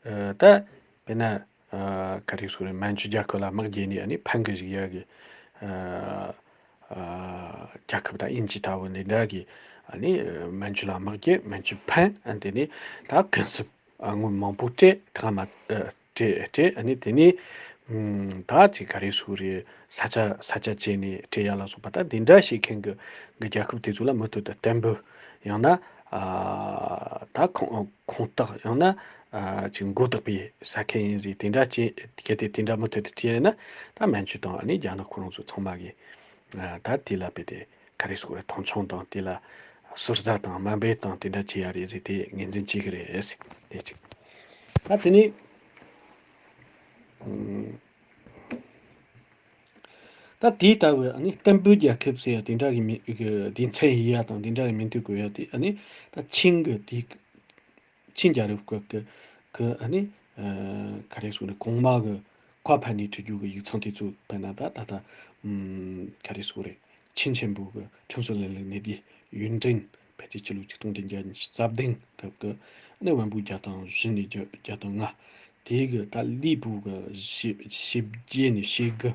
ཨ། ད། དཔེར་ན། ཨ། ག་རེ་ཟེར་རེད། མན་ཇུ་རྒྱལ་ཁབ་ལ་དམག་རྒྱག་ནས་ཨ་ནི་ཕམ་གི་བཅུག་ཡག་གི། ཨ། ཨ། རྒྱལ་ཁབ་དང་དབྱིན་ཇི་ལྟ་བུ་འདི་འདྲ་གི། ཨ་ནི་མན་ཇུ་ལ་དམག་རྒྱག་མན་ཇུ་ཕམ། ཨ། དེ་ནས་ད་གུན་གསབ། ཨ། དངུལ་མང་པོ་སྤྲད། ད་མ། ཨ། སྤྲད་སྤྲད། ཨ་ནི་དེ་ནས། ཨམ། ད་ཅིག་ག་རེ་ཟེར་རེད། ས་ཆ་ས་ཆ་བཅད་ནས་སྤྲད་ཡ་ལ་སོགས་པ་ད་འདི་འདྲ་བྱེད་མཁན་གྱི་གི་རྒྱལ་ཁབ་དེ་ཚོ་ལ་མུ་མཐུད་དུ་བརྟན་པོ་ཡང་ན། ཨ། ད་ཁོངས་ཁོངས་གཏོགས་ཡང་ན། ཨ། ཅིག་མགོ་བཏགས་པའི་ས་ཁུལ་ཡིན་ཟེར་དེ་འདྲ་བྱས། གལ་ཏེ་དེ་འདྲ་མུ་མཐུད་དུ་བྱས་ན་ད་མན་ཇུ་དང་ཨ་ནི་རྒྱ་ནག་ཁོ་རང་ཚོ་ཚང་མ་གི། ཨ། ད་དེ་ལ་དཔེ་དེ། ག་རེ་ཟེར་དགོས་རེད། མཐོང་ཆུང་དང་དེ་ལ་ཟུར་ཟ་དང་དམའ་འབེབས་དང་དེ་འདྲ་བྱེད་ཡ་རེད་ཟེར་དེ་ངོས་འཛིན་བྱེད་ཀྱི་རེད་ཟེར་དེ་གཅིག་ད་དེ་ནས། ཨུམ། ད་དེ་ལྟ་བུའི་ཨ་ནི་བསྟན་པའི་རྒྱལ་ཁབ་ཟེར་ཡ་དེ་འདྲ་གི་མིང་གི་སྡེ་ཚན་ཡིན་ཡ་དང་དེ་འདྲ་གི་མིང་དེ་དགོས་ཡ་དེ་ཨ་ནི་ད་ཆིང་གི་དེ་ཆིང་རྒྱལ་རབས་སྐབས་ཀྱི་གི་ཨ་ནི་ཨ་ག་རེ་ཟེར་ནས་གོང་མ་གི་ཁ་ཕར་ནས་བྲིས་རྒྱུ་གི་ཡིག་ཚང་དེ་ཚོ་དཔེར་ན་ད་ད་ལྟ་ཨམ་ག་རེ་ཟེར་རེད། ཆིན་ཆེན་པོ་གི་ཁྲིམས་སྲོལ་ལེན་ལུགས་གནས་དེ་ཡུན་ཀྲེང་ཕལ་ཆེར་ཕྱི་ལོ་ཆིག་སྟོང་བདུན་བརྒྱ་ཉི་ཤུ་རྩ་བདུན་སྐབས་ཀྱི་ཨ་ནི་བོན་པོའི་རྒྱལ་ཐང་བཞི་ནས་བརྒྱ་བརྒྱ་དང་ལྔ། དེའི་གི་ད་ལུས་པོ་གི་ཞིབ་ཞིབ་རྒྱས་ནས་ཤེས་གི།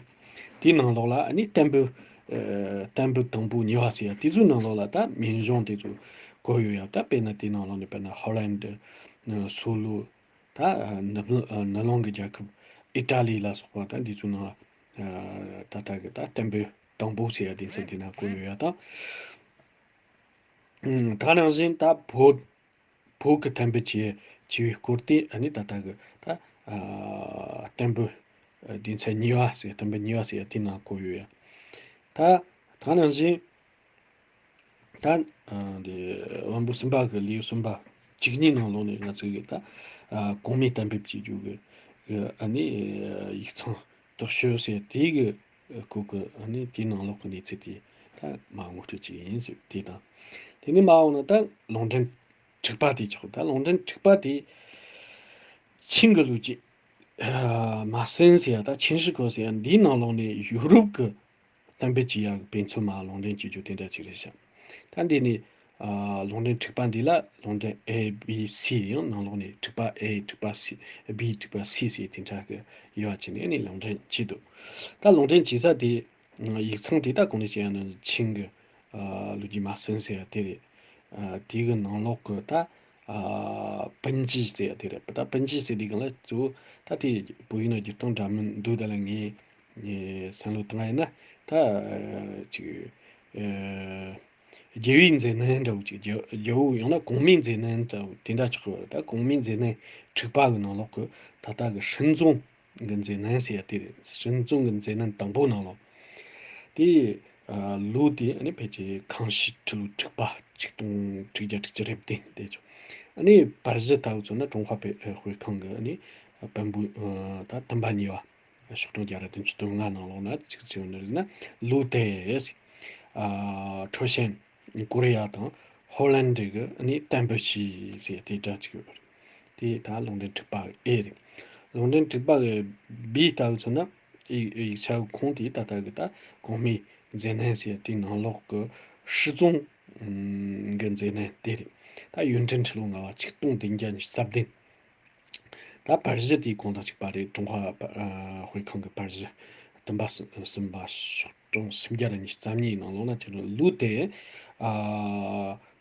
དེའི་ནང་ལོགས་ལ་ཨ་ནི་བསྟན་པའི་ཨ་བསྟན་པའི་དང་པོ་གཉིས་པ་ཟེར་ཡ་དེ་ཚོའི་ནང་ལོགས་ལ་ད་མིང་གཞུང་དེ་ཚོ་བཀོད་ཡོད་ཡ། ད་དཔེར་ན་དེའི་ནང་ལོགས་ནས་དཔེར་ན་ཧོ་ལན་ཌི། སུ་ལུ། ད་ནུབ་ནུབ་ལོང་གི་རྒྱལ་ཁབ་ཨི་ཏྲ་ལི་ལ་སོགས་པ་ད་འདི་ཚོའི་ནང་ད་ལྟ་གི་ད་བསྟན་པའི་དང་པོ་ཟེར་ཡ་སྡེ་ཚན་དེ་ན་བཀོད་ཡོད་ཡ་དང་། ད་ནང་བཞིན་ད་བོད་བོད་ཀྱི་བསྟན་པའི་ཆེ་ཆེ་བའི་སྐོར་དེ་ཨ་ནི་ད་ལྟ་གི་ད་བསྟན་པའི་སྡེ་ཚན་གཉིས་པ་ཟེར་བསྟན་པའི་གཉིས་པ་ཟེར་ཡ་དེ་ནང་བཀོད་ཡོད་ཡ། ད་ད་ནང་བཞིན། ད་ཨ་འདི་དབོན་པོ་སུམ་པ་གི་ལེའུ་གསུམ་པ་བཅུ་གཉིས་ནང་ལོགས་ནས་ང་ཚོས་ཀྱི་ད་ཨ་གོང་མའི་གཏན་འབེབས་བྱེད་རྒྱུ་གི་གི་ཨ་ནི་ཡིག་ཚང་དོག་ཤོས་ཟེར་དེ་གི་སྐོར་གི་ཨ་ནི་དེའི་ནང་ལོགས་ཀྱི་གནས་ཚུལ་དེ་ད་མ་ངོ་སྤྲོད་ཅིག་ཡིན་ཟེར་དེ་དང་། དེ་ནས་མ་འོངས་ན་ད་ལུང་འདྲེན་དྲུག་པ་དེ་ཆགས། ད་ལུང་འདྲེན་དྲུག་པ་དེ་ཆིང་གི་ལོ་རྒྱུས་ཨ་མ་སན་ཟེར་ཡ་ད་ཆིན་ཧྲི་ཁོ་ཟེར་ཡ་འདིའི་ནང་ལོགས་ནས་ཡུ་རོབ་ཀྱི་གཏན་འབེབས་བྱེད་ཡག་གི་དཔེ་མཚོན་མ་ལུང་འདྲེན་བྱེད་རྒྱུ་དེ་འདྲ་ཅིག་རེད་ཤག་ད་འདི་ནི་ཨ་ལུང་འདྲེན་དྲུག་པ་འདི་ལ་ལུང་འདྲེན་A B C ཡང་ནང་ལོགས་ནས་དྲུག་པ་A དྲུག་པ་C B དྲུག་པ་C ཟེར་དེ་འདྲ་གི་ཡོད་པ་བྱས་ནས་ནི་ལུང་འདྲེན་བྱས་འདུག་ད་ལུང་འདྲེན་བྱེད་ས་དེ་ཡིག་ཚང་དེ་ད་གོང་ནས་བཤད་ཡ་ནི་ཆིང་གི་ཨ་ལོ་རྒྱུས་མ་སན་ཟེར་ཡ་དེ་རེད། ཨ་དེ་གི་ནང་ལོགས་གི་ད་ཨ་པིན་ཇི་ཟེར་ཡ་དེ་རེད། ད་པིན་ཇི་ཟེར་དུས་སྒང་ལ་གཙོ་བོ་ད་དེ་བོད་ཡིག་ནང་བསྒྱུར་སྟངས་འདྲ་མིན་འདུག་ད་ལ་ངས་ངས་བསམ་བློ་བཏང་ཡིན་ན་ད་ཨ་ཅིག་ཨ་རྒྱལ་བའི་མཛད་རྣམ་འདྲ་བོ་ཅིག་རྒྱལ་རྒྱལ་པོ་ཡང་ན་གོང་མའི་མཛད་རྣམ་འདྲ་བོ་དེ་འདྲ་ཆགས་ཡོད་རེད། ད་གོང་མའི་མཛད་རྣམ་དྲུག་པ་གི་ནང་ལོགས་གི་ད་ལྟ་གི་སྲིད་བཟུང་གི་མཛད་རྣམ་ཟེར་ཡ་དེ་རེད། སྲིད་བཟུང་གི་མཛད་རྣམ་དང་པོ་ནང་ལོགས་དེ་ཨ་ལོ་དེ་ཨ་ནི་ཕལ་ཆེར་ཁང་ཤིས་ཁྲི་ལོ་དྲུག་པ་ཆིག་སྟོང་དྲུག་བརྒྱ་དྲུག་ཅུ་རེ་བདུན་དེ་ཆོག་ཨ་ནི་པར་གཞི་ལྟ་བུ་མཚོན་ན་ཀྲུང་ཧྭ་དཔེ་དཔེ་ཁང་གི་ཨ་ནི་བོན་པོ་ཨ་ད་བསྟན་པ་གཉིས་པ་ཤོག་གྲངས་བརྒྱ་ར་བདུན་ཅུ་དོན་ལྔ་ནང་ལོགས་ན་ཅིག་ཅིག་ཡོད་ནི་རེད་ན་ལོ་དེ་ཨ་ཁྲོ་ཤན་ཀོ་རི་ཡ་དང་ཧོ་ལན་ཌི་གི་ཨ་ནི་བསྟན་པའི་ཆེད་ཟེར་དེ་འདྲ་ཅིག་ཡོད་རེད། དེ་ད་ལུང་འདྲེན་དྲུག་པ་ཨེ་རེད། ལུང་འདྲེན་དྲུག་པ་གི་བི་ལྟ་བུ་མཚོན་ན་ཡིག་ཡིག་ཆ་གི་ཁུངས་དེ་ད་ལྟ་གི་ད་གོང་མའི་མཛད་རྣམ་ཟེར་དེའི་ནང་ལོགས་གི་སྲིད་བཟུང་གི་མཛད་རྣམ་དེ་རེད། ད་ཡུན་ཀྲེང་ཁྲི་ལོ་ལྔ་པ་ཆིག་སྟོང་བདུན་བརྒྱ་ཉི་ཤུ་རྩ་བདུན། ད་པར་གཞི་དེའི་གོང་དང་གཅིག་པ་རེད། ཀྲུང་ཧྭ་པ་ཨ་དཔེ་ཁང་གི་པར་གཞི་བསྟན་པ་གསུམ་གསུམ་པ་ཤོག་གྲངས་སུམ་བརྒྱ་ར་ཉི་ཤུ་རྩ་གཉིས་ནང་ལོགས་ན་ཁྱེད་རང་ལོ་དེ་ཨ་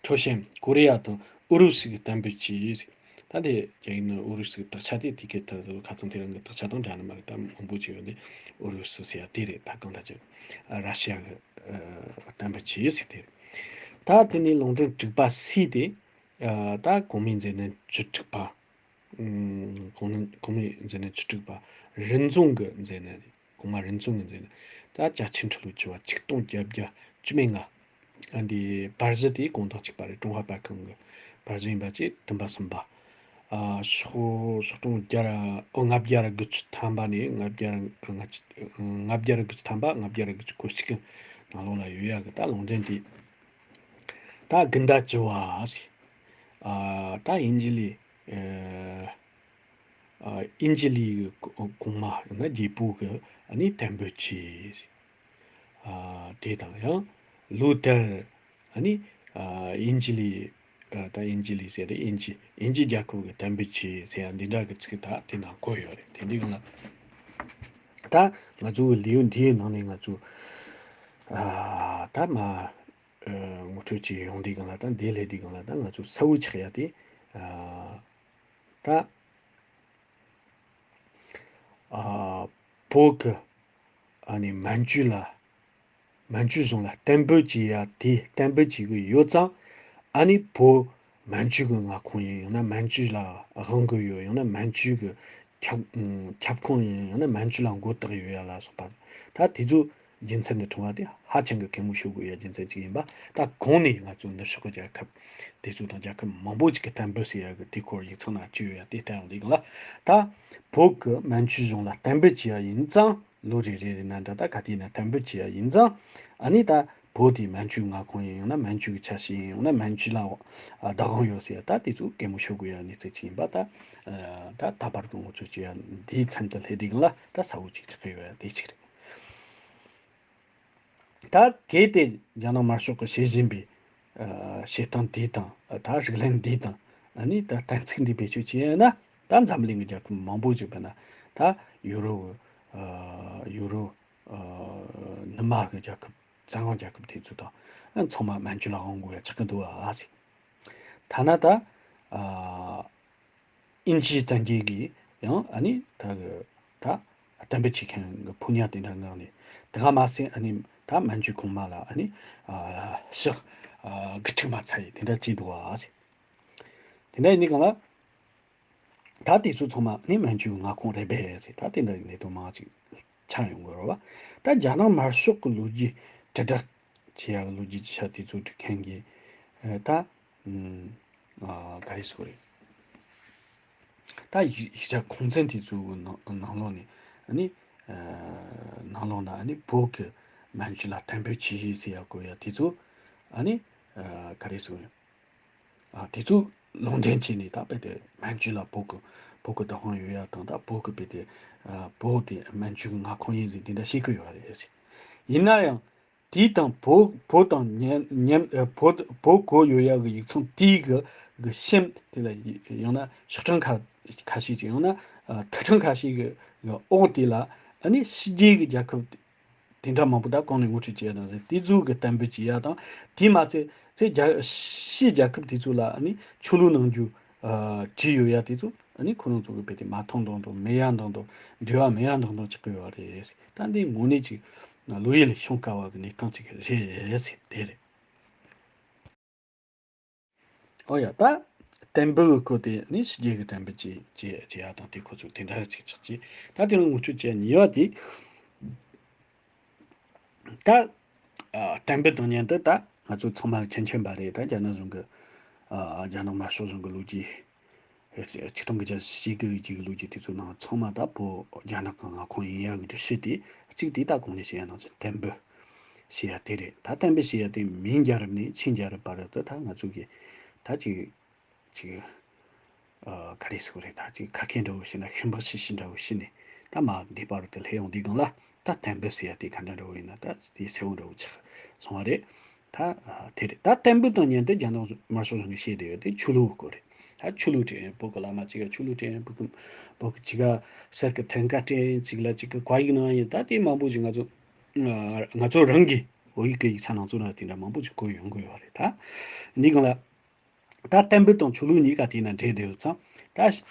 ཁྲོ་ཤན་ཀོ་རི་ཡ་དང་ཨུ་རུ་སུ་གི་བསྟན་པའི་ཆེད། ད་དེ་རྒྱ་ཡིག་ནི་ཨུ་རུ་སུ་གི་དག་ཆ་དེ་དེ་གའི་ཐད་དུ་ཁ་ཚང་དེ་རང་གི་དག་ཆ་དང་འདྲ་ནི་མ་རེད། ད་མང་པོ་ཅིག་ཡོད་དེ་ཨུ་རུ་སུ་ཟེར་ཡ་དེ་རེད། ད་གང་ལྟར་ཅིག་ར་ཤི་ཡ་གི་ཨ་བསྟན་པའི་ཆེད་ཟེར་དེ་རེད། ད་དེ་ནས་ལུང་འདྲེན་དྲུག་པ་སི་དེ་ཨ་ད་གོང་མའི་མཛད་རྣམ་བཅུ་དྲུག་པ། ཨུམ། གོང་ནས་གོང་མའི་མཛད་རྣམ་བཅུ་དྲུག་པ། རིན་འཛོམས་ཀྱི་མཛད་རྣམ་རེད། གོང་མ་རིན་འཛོམས་ཀྱི་མཛད་རྣམ། ད་བརྒྱ་ཆིན་ཁྲི་ལོ་བཅུ་པ་ཆིག་སྟོང་བརྒྱད་བརྒྱ་བཅུ་མེད་ལྔ། ཨ་འདི་པར་གཞི་དེ་གོང་དང་གཅིག་པ་རེད། ཀྲུང་ཧྭ་པར་ཁང་གི་པར་གཞི་ཡིན་པ་བཅས་བསྟན་པ་གསུམ་པ། ཨ་ཤོག་ཤོག་གྲངས་བརྒྱ་ར་ཨོ་ལྔ་བརྒྱ་ར་དགུ་བཅུ་ཐམ་པ་ནས་ལྔ་བརྒྱ་ར་ལྔ་བཅུ་ལྔ་བརྒྱ་ར་དགུ་བཅུ་ཐམ་པ་ལྔ་བརྒྱ་ར་དགུ་བཅུ་གོ་གཅིག་གི་ནང་ལོགས་ལ་ཡོད་ཡག་གི་ད་ལུང་འདྲེན་དེ། ད་དགུན་ཟླ་བཅུ་བ་ཟེར། ཨ་ད་དབྱིན་ཇི་ལི་ཨ་ཨ་དབྱིན་ཇི་ལི་གི་གོ་གོང་མ་ཡང་ན་རྒྱལ་པོ་གི་ཨ་ནི་བསྟན་པའི་ཆེད་ཟེར། ཨ་དེ་དང་ཡང་ལོ་དེར་ཨ་ནི་ཨ་དབྱིན་ཇི་ལི་ཨ་ད་དབྱིན་ཇི་ལི་ཟེར་རེད། དབྱིན་ཇི་དབྱིན་ཇི་རྒྱལ་ཁབ་ཀྱི་བསྟན་པའི་ཆེད་ཟེར་ཡ་འདི་འདྲ་གི་ཚིག་ད་དེ་ནང་བཀོད་ཡོད་རེད། དེ་འདི་ག་ལ་ད་ང་ཚོ་གི་ལེའུ་འདིའི་ནང་ནས་ང་ཚོ་ཨ་ད་མ་ཨ་ངོ་སྤྲོད་བྱེད་ཡོང་དུས་གང་ལ་ད་འདི་ལས་དུས་གང་ལ་ད་ང་ཚོ་གསལ་བོ་ཆགས་ཡ་དེ་ཨ་ད་ཨ་བོད་ཀྱི་ཨ་ནི་མན་ཇུ་ལ་མན་ཇུ་གཞུང་ལ་གཏན་འབེབས་བྱེད་ཡ་དེ་གཏན་འབེབས་བྱེད་གི་ཡོད་ཙང་ཨ་ནི་བོད་མན་ཇུ་གི་མངའ་ཁོངས་ཡིན། ཡང་ན་མན་ཇུ་ལ་དབང་གི་ཡོད། ཡང་ན་མན་ཇུ་གི་ཁྱབ་ཁྱབ་ཁོངས་ཡིན། ཡང་ན་མན་ཇུ་ལ་མགོ་བཏགས་ཡོད་ཡ་ལ་སོགས་པ་ད་དེ་ཚོ་རྒྱུ་མཚན་འདི་ཐོན་པ་དེ་ཧ་ཅང་གི་གད་མོ་ཤོར་དགོས་ཡ་རྒྱུ་མཚན་ཅིག་ཡིན་པ། ད་གོང་ནས་ང་ཚོ་ནུབ་ཕྱོགས་ཀྱི་རྒྱལ་ཁབ་དེ་ཚོ་དང་རྒྱལ་ཁབ་མང་པོ་ཅིག་གི་གཏན་འབེབས་ཟེར་ཡ་གི་དེ་སྐོར་ཡིག་ཚང་ན་བྲིས་ཡོད་ཡ་དེ་ལྟ་ཡོང་དུས་གང་ལ་ད་བོད་ཀྱི་མན་ཇུ་གཞུང་ལ་གཏན་འབེབས་བྱས་ཡ་ཡིན་ཙང་ ལོ་རེ་རེ་རེ་ན་འདྲ་ད་ག་དུས་ན་དམ་འབུལ་བྱེད་ཡ་ཡིན་ཙང་། ཨ་ནི་ད་བོད་དེ་མན་ཇུའི་མངའ་ཁོངས་ཡིན་ཡང་ན་མན་ཇུའི་ཆ་ཤས་ཡིན་ཡང་ན་མན་ཇུ་ལ་བདག་དབང་ཡོད་ཟེར་ཡ་ད་དེ་ཚོ་གད་མོ་ཤོར་དགོས་ཡ་གནས་ཚུལ་ཅིག་ཡིན་པ་ད། ད་ད་བར་དུ་ངོ་སྤྲོད་བྱེད་ཡ་འདིའི་མཚམས་དུ་སླེབས་དུས་སྒང་ལ་ད་གསལ་བོ་ཅིག་ཆགས་ཀྱི་ཡོད་ཡ་དེ་གཅིག་རེད། ད་གལ་ཏེ་རྒྱ་ནག་དམར་ཤོག་གིས་བྱེད་བཞིན་པའི་ཨ་བྱེད་སྟངས་འདི་དང་ད་རིགས་ལམ་འདི་དང་ཨ་ནི་ད་གཏན་ཚིགས་འདི་བེད་སྤྱོད་བྱས་ཡོད་ན། ད་འཛམ་གླིང་གི་རྒྱལ་ཁབ་མང་པོ་ཞིག་བྱས་ན་ད་ཡུ་རོབ་ཨ་ཡུ་རོབ་ཨ་ནུབ་མ་གི་རྒྱལ་ཁབ་བཙན་དབང་རྒྱལ་ཁབ་དེ་ཚོ་དང་ཚང་མ་མན་ཇུ་ལ་དབང་དགོས་ཡ་ཆགས་ཀྱི་འདུག་ཨ་ཟེར། ཐ་ན་ད་ཨ། དབྱིན་ཇིའི་བཙན་རྒྱལ་གྱིས་ཡང་ཨ་ནི་ད་གི་ད་གཏན་འབེབས་བྱེད་མཁན་གྱི་ཕོ་ཉ་དེ་འདྲ་མངགས་ནས་དེ་ག་མ་ཟད་ཨ་ནི་ད་མན་ཇུ་གོང་མ་ལ་ཨ་ནི་ཨ་ཕྱག་ཨ་དགུ་ཁྲི་མ་ཚད་ཡི་དེ་འདྲ་བྱས་འདུག་ཨ་ཟེར། དེ་འདྲ་ཡིན་ནི་གང་ལ་ད་དེ་ཚོ་ཚང་མ་ཨ་ནི་མན་ཇུའི་མངའ་ཁོངས་རེད་པས་ཟེར། ད་དེ་འདྲ་གི་གནད་དོན་མང་ཅིག་ཆགས་ཡོང་གི་རེད་བ། ད་རྒྱ་ནག་དམར་ཤོག་གི་ལོ་རྒྱུས་དྲིལ་བསྒྲགས་བྱེད་ཡག་ལོ་རྒྱུས་ཀྱི་ཆ་དེ་ཚོ་སྒྲིག་མཁན་གྱི་ཨ་ད་ཨ་ག་རེ་ཟེར་དགོས་རེད། ད་ཡིག་ཡིག་ཆ་ཁུངས་བཙན་དེ་ཚོའི་ནང་ནང་ལོགས་ནས་ཨ་ནི་ཨ་ནང་ལོགས་ན་ཨ་ནི་བོད་ཀྱི་མན་ཇུ་ལ་གཏན་འབེབས་བྱས་ཡོད་ཟེར་ཡག་དགོས་ཡ་དེ་ཚོ་ཨ་ནི་ཨ་ག་རེ་ཟེར་དགོས་རེད། ཨ་དེ་ཚོ་ལུང་འདྲེན་བྱས་ནས་ད་རྦད་དེ་མན་ཇུ་ལ་བོད་ཀྱི་བོད་ཀྱི་བདག་དབང་ཡོད་ཡ་དང་ད་བོད་ཀྱི་རྦད་དེ་ཨ་བོད་དེ་མན་ཇུའི་མངའ་ཁོངས་ཡིན་ཟེར་དེ་འདྲ་བཤད་ཀྱི་ཡོད་རེད། ཡིན་ན་ཡང་དེ་དང་བོད་བོད་དང་མཉམ་མཉམ་ཨ་བོད་བོད་བཀོད་ཡོད་ཡ་གི་ཡིག་ཚང་དེའི་གི་གི་ཤིམ་དེ་ལ་ཡི་ཡང་ན་ཤོག་གྲངས་ཁ་ཁ་ཤས་ཅིག་ཡང་ན་ཨ་ཐིག་གྲངས་ཁ་ཤས་གི་གི་འོག་དེ་ལ་ཨ་ནི་ཕྱི་རྒྱལ་གི་རྒྱལ་ཁབ་དེ་འདྲ་མང་པོ་ད་གོང་ནས་ངོ་སྤྲོད་བྱས་ཡ་དང་ཟེར་དེ་ཚོ་གི་གཏན་འབེབས་བྱས་ཡ་དང་དེ་མ་ཚད་ཚད་རྒྱ་ཕྱིའི་རྒྱལ་ཁབ་དེ་ཚོ་ལ་ཨ་ནི་ཆོས་ལུགས་ནང་རྒྱུ་ཨ་བྲིས་ཡོད་ཡ་དེ་ཚོ་ཨ་ནི་ཁོ་རང་ཚོ་གི་རྦད་དེ་མ་མཐོང་མདོག་མདོག་མེད་ཡ་མདོག་མདོག་འབྲེལ་བ་མེད་ཡ་མདོག་མདོག་ཆགས་ཀྱི་ཡོད་རེད། ད་འདི་དངོས་གནས་ཅིག་བློ་ཡུལ་ལས་ཤོང་དཀའ་བ་གི་གནས་སྟངས་ཅིག་རེད་ཟེར་དེ་རེད། ཨོ་ཡ་ད་བསྟན་པའི་སྐོར་དེ་ནི་ཕྱི་རྒྱལ་གྱི་བསྟན་པ་ཅིག་ཅེས་བྱས་ཡ་དང་དེ་ཁོ་ཚོ་དེ་འདྲ་ཅིག་ཆགས་ཀྱི་ད་དེ་ལ་ངོ་སྤྲོད་བྱས་ཉེ་བ་དེ་ད་ཨ་བསྟན་པ་དང་མཉམ་དུ་ད་ང་ཚོ་ཚང་མ་མཁྱེན་མཁྱེན་པ་རེད། ད་རྒྱ་ནག་གཞུང་གི་ཨ་རྒྱ་ནག་དམར་ཤོག་གཞུང་གི་ལོ་རྒྱུས། ཆིག་སྟོང་དགུ་བརྒྱ་བཞི་བཅུ་ཞེ་དགུ་གི་ལོ་རྒྱུས་དེ་ཚོ་ནང་ཚང་མ་ད་བོད་རྒྱ་ནག་གི་མངའ་ཁོངས་ཡིན་ཡ་གི་སྒྲུབ་བྱེད་དེ་གཅིག་དེ་ད་གོང་ནས་བཤད་ཡ་ནང་བཞིན་བསྟན་པ་ཞེས་ཡ་དེ་རེད། ད་བསྟན་པ་ཞེས་ཡ་དེ་མིང་རྒྱལ་རབས་ནས་ཆིང་རྒྱལ་རབས་བར་དུ་ད་ང་ཚོ་གི་ད་ཅིག་ཅིག་ཨ་ག་རེ་ཟེར་དགོས་རེད། ད་ཅིག་ཁ་སྐད་འདྲ་བོ་བཤད་ན་ཤུན་པགས་ཤི་ཤི་འདྲ་བོ་བཤད་ནས་ད་མ་འདི་བར་དུ་སླེབས་ཡོང་དུས་སྒང་ལ་ད་བསྟན་པ་ཟེར་ཡ་དེ་ག་འདྲ་འདྲ་བོ་ཡིན་ན་ད་དེ་གསལ་བོ་འདྲ་བོ་ཆགས་སོང་བ་རེད། ད་ཨ་དེ་རེད། ད་བསྟན་པ་དང་མཉམ་དུ་རྒྱ་ནག་དམར་ཤོག་གཞུང་གིས་བཤད་བསྡད་ཡོད་དེ་ཆོས་ལུགས་སྐོར་རེད། ད་ཆོས་ལུགས་སྤྲད་ཡོད། བོད་ཀྱི་བླ་མ་གཅིག་ག་ཆོས་ལུགས་སྤྲད་ཡོད། བོད་ཀྱི་བོད་ཀྱི་གཅིག་ག་གསེར་གྱི་ཐང་ཀ་སྤྲད་ཡོད། གཅིག་ལ་གཅིག་གི་བཀའ་ཡིག་གནང་ཡོད། ད་དེ་མང་པོ་ཞིག་ང་ཚོ་ང་ཚོ་རང་གི་བོད་ཡིག་གི་ཡིག་ཚང་ནང་ཚོ་ན་དེ་འདྲ་མང་པོ་ཞིག་བཀོད་ཡོང་གི་ཡོད་རེད། ད་འདི་གང་ལ་ད་བསྟན་པ་དང་ཆོས་ལུགས་གཉིས་ཀ་དེ་ན་འབྲེལ་བསྡད་ཡོད་ཙང་ད་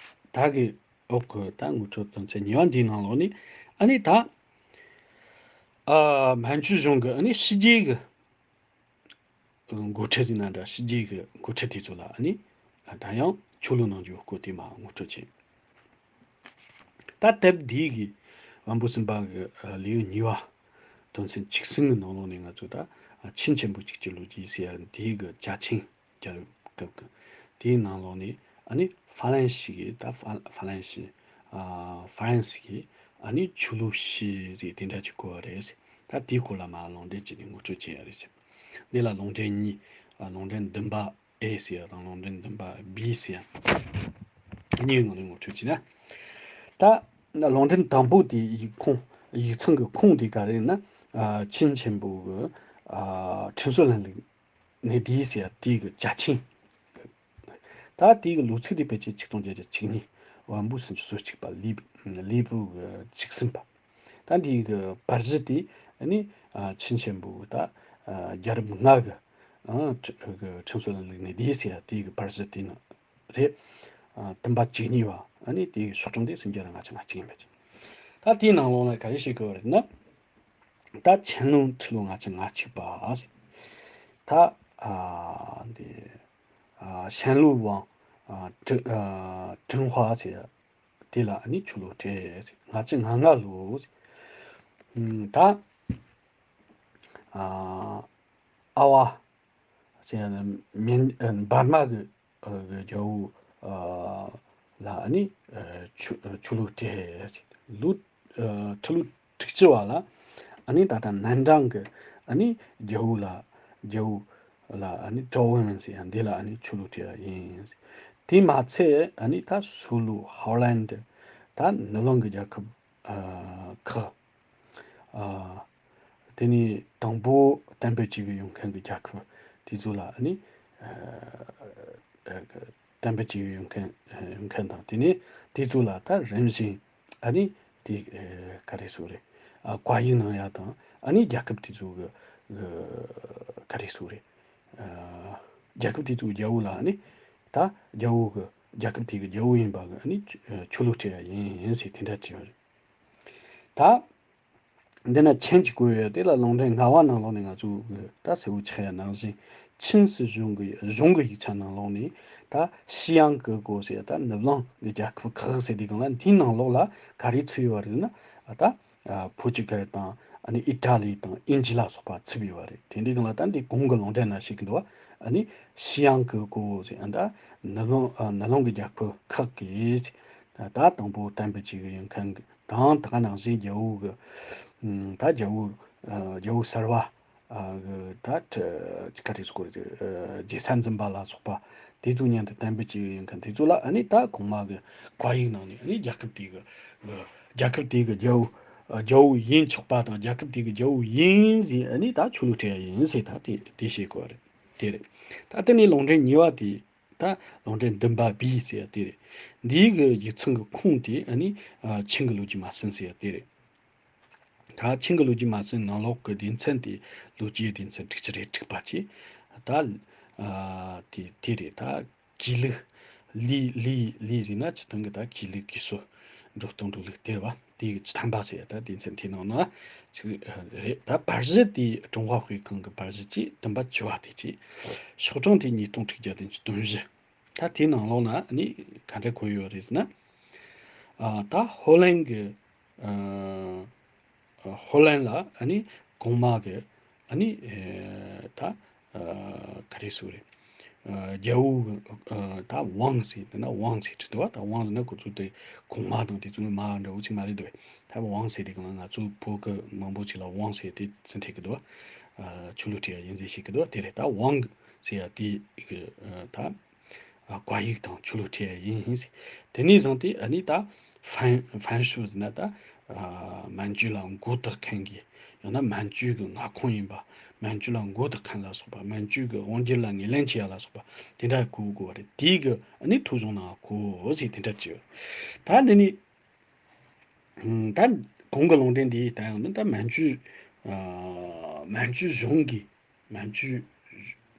ད་གི་འོག་གི་ད་ངོ་སྤྲོད་དོན་ཚན་གཉིས་པ་འདིའི་ནང་ལོགས་ནས་ཨ་ནི་ད་ཨ་མན་ཇུ་གཞུང་གི་ཨ་ནི་ཕྱི་རྒྱལ་གི་འགོ་ཁྲིད་ཟེར་ན་འདྲ། ཕྱི་རྒྱལ་གྱི་འགོ་ཁྲིད་དེ་ཚོ་ལ་ཨ་ནི་ད་ཡང་ཆོས་ལུགས་ནང་རྒྱུ་སྐོར་དེ་མ་ངོ་སྤྲོད་བྱས། ད་དེབ་འདི་གི་དབང་པོ་གསུམ་པ་གི་ལེའུ་གཉིས་པ་དོན་ཚན་བཅུ་གསུམ་གི་ནང་ལོགས་ནས་ང་ཚོ་ད་ཆིན་ཆེན་པོ་གཅིག་གི་ལོ་རྒྱུས་ཟེར་ཡ་འདི་གི་རྒྱ་ཆིན་རྒྱལ་རབས་སྐབས་ཀྱི་དེའི་ནང་ལོགས་ནས་ཨ་ནི་ཧྥ་རན་སི་གི་ད་ཧྥ་ཧྥ་རན་སི་ཨ་ཧྥ་རན་སི་གི་ཨ་ནི་ཆོས་ལུགས་ཤིག་ཟེར་དེ་འདྲ་ཅིག་བཀོད་པ་རེད། ད་དེའི་སྐོར་ལ་མ་ལུང་འདྲེན་བྱས་ནས་ངོ་སྤྲོད་བྱས་ཡ་རེད། འདི་ལ་ལུང་འདྲེན་གཉིས། ཨ་ལུང་འདྲེན་བདུན་པ་ཨེ་ཟེར་ཡ་དང་ལུང་འདྲེན་བདུན་པ་བི་ཟེར་ཡ་གཉིས་ངོས་ནས་ངོ་སྤྲོད་བྱས་ན། ད་ལུང་འདྲེན་དང་པོ་དེ་ཡིག་ཁུངས་ཡིག་ཚང་གི་ཁུངས་དེ་ག་རེ་ཡིན་ན། ཨ་ཆིན་ཆེན་པོ་གི་ཨ་ཁྲིམས་སྲོལ་ལྷན་ལུགས་གནས་བསྡུས་ཟེར་ཡ་དེ་གི་རྒྱ་ཆིན། ད་དེ་གི་ལོ་ཚིགས་དེ་ཕལ་ཆེར་ཆིག་སྟོང་བརྒྱད་བརྒྱ་བཅུ་གཉིས། དབང་པོ་སུམ་ཅུ་སོ་གཅིག་པ་ལི་ལི་པུ་གི་བཅུ་གསུམ་པ། ད་འདི་གི་པར་གཞི་དེ་ནི་ཨ་ཆིན་ཆེན་པོ་ད་ཨ་རྒྱལ་རབས་ལྔ་གི་ཨ་ཁྲི་གི་ཁྲིམས་སྲོལ་ལྷན་ལུགས་གནས་བསྡུས་ཟེར་ཡ་དེ་གི་པར་གཞི་དེ་ནི་རེད། ཨ་བདུན་པ་བཅུ་གཉིས་པ། ཨ་ནི་དེ་གི་ཤོག་གྲངས་དེ་སུམ་བརྒྱ་དང་ལྔ་བཅུ་ང་གཅིག་ཡིན་པ་ཅིག་ད་དེའི་ནང་ལོགས་ལ་ག་རེ་བཤད་གི་ཡོད་རེད་ན། ད་乾隆ཁྲི་ལོ་ལྔ་བཅུ་ང་གཅིག་པ་ཟེར། ད་ཨ་འདི་ཨ་ཞན་ལུའུ་ཝང་ཨ་ཀྲི་ཨ་ཀྲིན་ཧྭ་ཟེར་དེ་ལ་ཨ་ནི་ཆོས་ལུགས་སྤྲད་ཟེར། ལྔ་བཅུ་ང་ལྔ་ལོ་ཟེར། ཨ་ད་ཨ་ཨ་བ་ཟེར་ཡ་ནི་མིན་ཨ་འབར་མ་གི་ཨ་གི་རྒྱལ་པོ་ཨ་ལ་ཨ་ནི་ཨ་ཆོས་ཆོས་ལུགས་སྤྲད་ཟེར། ལོ་ཨ་ཁྲི་ལོ་ དྲུག་ཅུ་བ་ལ་ཨ་ནི་ད་ལྟ་ནན་ཀྲང་གི་ཨ་ནི་རྒྱལ་པོ་ལ་རྒྱལ་པོ་ལ་ཨ་ནི་ཀྲོའུ་ཝུན་ཟེར་ཡ་འདི་ལ་ཨ་ནི་ཆོས་ལུགས་སྤྲད་ཡ་ཡིན། དེ་མ་ཚད་ཨ་ནི་ད་སུ་ལུ་ཧོ་ལན་ཌི་ད་ནུབ་གླིང་གི་རྒྱལ་ཁབ་ཨ་ཁག་ཨ་དེ་ནས་དང་པོ་གཏན་འབེབས་བྱེད་གི་ཡོང་མཁན་གི་རྒྱལ་ཁབ་དེ་ཚོ་ལ་ཨ་ནི་ཨ་ཨ་གཏན་འབེབས་བྱེད་གི་ཡོང་མཁན་ཡོང་མཁན་དང་དེ་ནས་དེ་ཚོ་ལ་ད་རིམ་བཞིན་ཨ་ནི་དེ་ཨ་ག་རེ་ཟེར་རེད། ཨ་བཀའ་ཡིག་གནང་ཡ་དང་ཨ་ནི་རྒྱལ་ཁབ་དེ་ཚོ་གི་གི་ག་རེ་ཟེར་རེད། ཨ་རྒྱལ་ཁབ་དེ་ཚོའི་རྒྱལ་པོ་ལ་ཨ་ནི་ད་རྒྱལ་པོ་གི་རྒྱལ་ཁབ་དེ་གི་རྒྱལ་པོ་ཡིན་པ་གི་ཨ་ནི་ཆོས་ལུགས་སྤྲད་ཡ་ཡིན་ཡིན་ཟེར་དེ་འདྲ་བྲིས་ཡོད་རེད། ད། འདི་ན་མཆན་གཅིག་བཀོད་ཡོད། དེ་ལ་ལུང་འདྲེན་ལྔ་པ་ནང་ལོགས་ནས་ང་ཚོ་གི་ད་གསལ་པོ་ཆགས་ཡ་ནང་བཞིན་ཆིན་སྲིད་གཞུང་གི་གཞུང་གི་ཡིག་ཆ་ནང་ལོགས་ནས་ད་ཞི་ཡང་ཀི་གོ་ཟེར་ད་ནུབ་གླིང་གི་རྒྱལ་ཁབ་ཁག་ཟེར་དུས་སྒང་ལ་འདིའི་ནང་ལོགས་ལ་ག་རེ་ཚུད་ཡོད་རེད་ན་ད་ཕོ་ཅི་གལ་དང་ཨ་ནི་ཨི་ཏྲ་ལི་དང་དབྱིན་ཇི་ལ་སོགས་པ་ཚུད་ཡོད་རེད། དེ་འདྲའི་སྒང་ལ་ད་འདི་གོང་གི་ལུང་འདྲེན་ན་ཞིག་འདུག་ཨ་ནི་ཞི་ཡང་ཀི་གོ་ཟེར་ད་ནུབ་གླིང་ནུབ་གླིང་གི་རྒྱལ་ཁབ་ཁག་གིས་ད་དང་པོ་གཏན་འབེབས་བྱེད་གི་ཡོད་མཁན་གི་དང་ད་ག་ནང་བཞིན་རྒྱལ་པོ་གི་ཨམ་ད་རྒྱལ་པོ་ཨ་རྒྱལ་པོ་གསར་པ་ཨ་གི་ད་ཁྲི་ག་རེ་ཟེར་དགོས་རེད། ཨ་རྗེས་ས་འཛིན་པ་ལ་སོགས་པ་དེ་ཚོ་མཉམ་དུ་གཏན་འབེབས་བྱེད་ཡོད་མཁན་དེ་ཚོ་ལ་ཨ་ནི་ད་གོང་མ་གི་བཀའ་ཡིག་ནང་ནས་ཨ་ནི་རྒྱལ་ཁབ་དེ་གི་ཨ་རྒྱལ་ཁབ་དེ་གི་རྒྱལ་པོ་ཨ་རྒྱལ་པོ་ཡིན་ཆོག་པ་དང་རྒྱལ་ཁབ་དེ་གི་རྒྱལ་པོ་ཡིན་ཟེར་ཨ་ནི་ད་ཆོས་ལུགས་སྤྲད་ཡ་ཡིན་ཟེར་ད་དེ་དེ་བཤད་དགོས་པ་རེད། དེ་རེད། ད་དེ་ནས་ལུང་འདྲེན་གཉིས་པ་དེ། ད་ལུང་འདྲེན་བདུན་པ་བི་ཟེར་ཡ་དེ་རེད། འདིའི་གི་ཡིག་ཚང་གི་ཁུངས་དེ་ཨ་ནི་ཨ་ཆིང་གི་ལོ་རྒྱུས་མ་ཟིན་ཟེར་ཡ་དེ་རེད། ད་ཆིང་གི་ལོ་རྒྱུས་མ་ཟིན་ནང་ལོགས་ཀྱི་སྡེ་ཚན་དེ་ལོ་རྒྱུས་སྡེ་ཚན་དྲུག་ཅུ་རེ་དྲུག་པ་བཅས་ད་ཨ་དེ་དེ་རེད། ད་གུས་ལུགས་ལི་ལི་ལི་ཟེར་ན་སྤྱིར་བཏང་གི་ད་གུས་ལུགས་གུས་སྲོལ་འགྲོ་སྟངས་འགྲོ་ལུགས་དེ་རེད་བ། དེ་གི་བཅུ་ཐམ་པ་ཟེར་ཡ་ད་སྡེ་ཚན་དེའི་ནང་ན་ཅིག་རེད། ད་པར་གཞི་དེ་ཀྲུང་ཧྭ་དཔེ་ཁང་གི་པར་གཞི་བཅས་བདུན་པ་བཅུ་པ་དེ་བཅས་ཤོག་གྲངས་དེ་ཉིས་སྟོང་དྲུག་བརྒྱ་བདུན་ཅུ་དོན་བཞི། ད་དེའི་ནང་ལོགས་ན་ནི་ག་འདྲ་བཀོད་ཡོད་རེད་ཟེར་ན། ཨ་ད་ཧོ་ལན་གི་ཨ་ཧོ་ལན་ལ་ཨ་ནི་གོང་མ་གི་ཨ་ནི་ཨེ་ད་ཨ་ག་རེ་ཟེར་རེད། ཨ་རྒྱལ་པོ་ཨ་ད་ཝང་ཟེར་དེ་ན་ཝང་ཟེར་གྱི་འདུག་བ། ད་ཝང་ཟེར་ན་ཁོ་ཚོ་དེ་གོང་མ་དང་དེ་ཚོ་མ་འདྲ་བོ་ཅིག་མ་རེད་འདུག་བས། ད་ཝང་ཟེར་དེ་གང་ལ་ང་ཚོ་བོད་གི་མང་པོ་ཅིག་ལ་ཝང་ཟེར་དེ་ཚིག་འཐེབ་གི་འདུག་བ། ཨ་ཆོས་ལུགས་ཁྲིད་ཡ་ཡིན་ཟེར་ཤེས་གི་འདུག་བ། དེ་རེད། ད་ཝང་ཟེར་ཡ་དེ་གི་ཨ་ད་ཨ་བཀའ་ཡིག་དང་ཆོས་ལུགས་ཁྲིད་ཡ་ཡིན་ཡིན་ཟེར། དེ་ནས་བཟུང་སྟེ་ཨ་ནི་ད་ཧྥན་ཧྥན་ཧྲུའུ་ཟེར་ན་ད་ཨ་མན་ཇུ་ལ་མགོ་བཏགས་མཁན་གྱི་ཡང་ན་མན་ཇུ་གི་མངའ་ཁོངས་ཡིན་པ། མན་ཇུ་ལ་མགོ་བཏགས་མཁན་ལ་སོགས་པ། མན་ཇུ་གི་དབང་སྒྱུར་ལ་ངོས་ལེན་བྱེད་ཡ་ལ་སོགས་པ་དེ་འདྲ་གོ་དགོས་པ་རེད། དེའི་གི་ཨ་ནི་ཐོ་གཞུང་ནང་གོ་ཟེར་དེ་འདྲ་བྱས་ཡོད། ད་འདི་ནི་ད་གོང་གི་ལུང་འདྲེན་འདི་ལྟ་ཡང་ནི་ད་མན་ཇུ་ཨ་མན་ཇུ་གཞུང་གི་མན་ཇུ་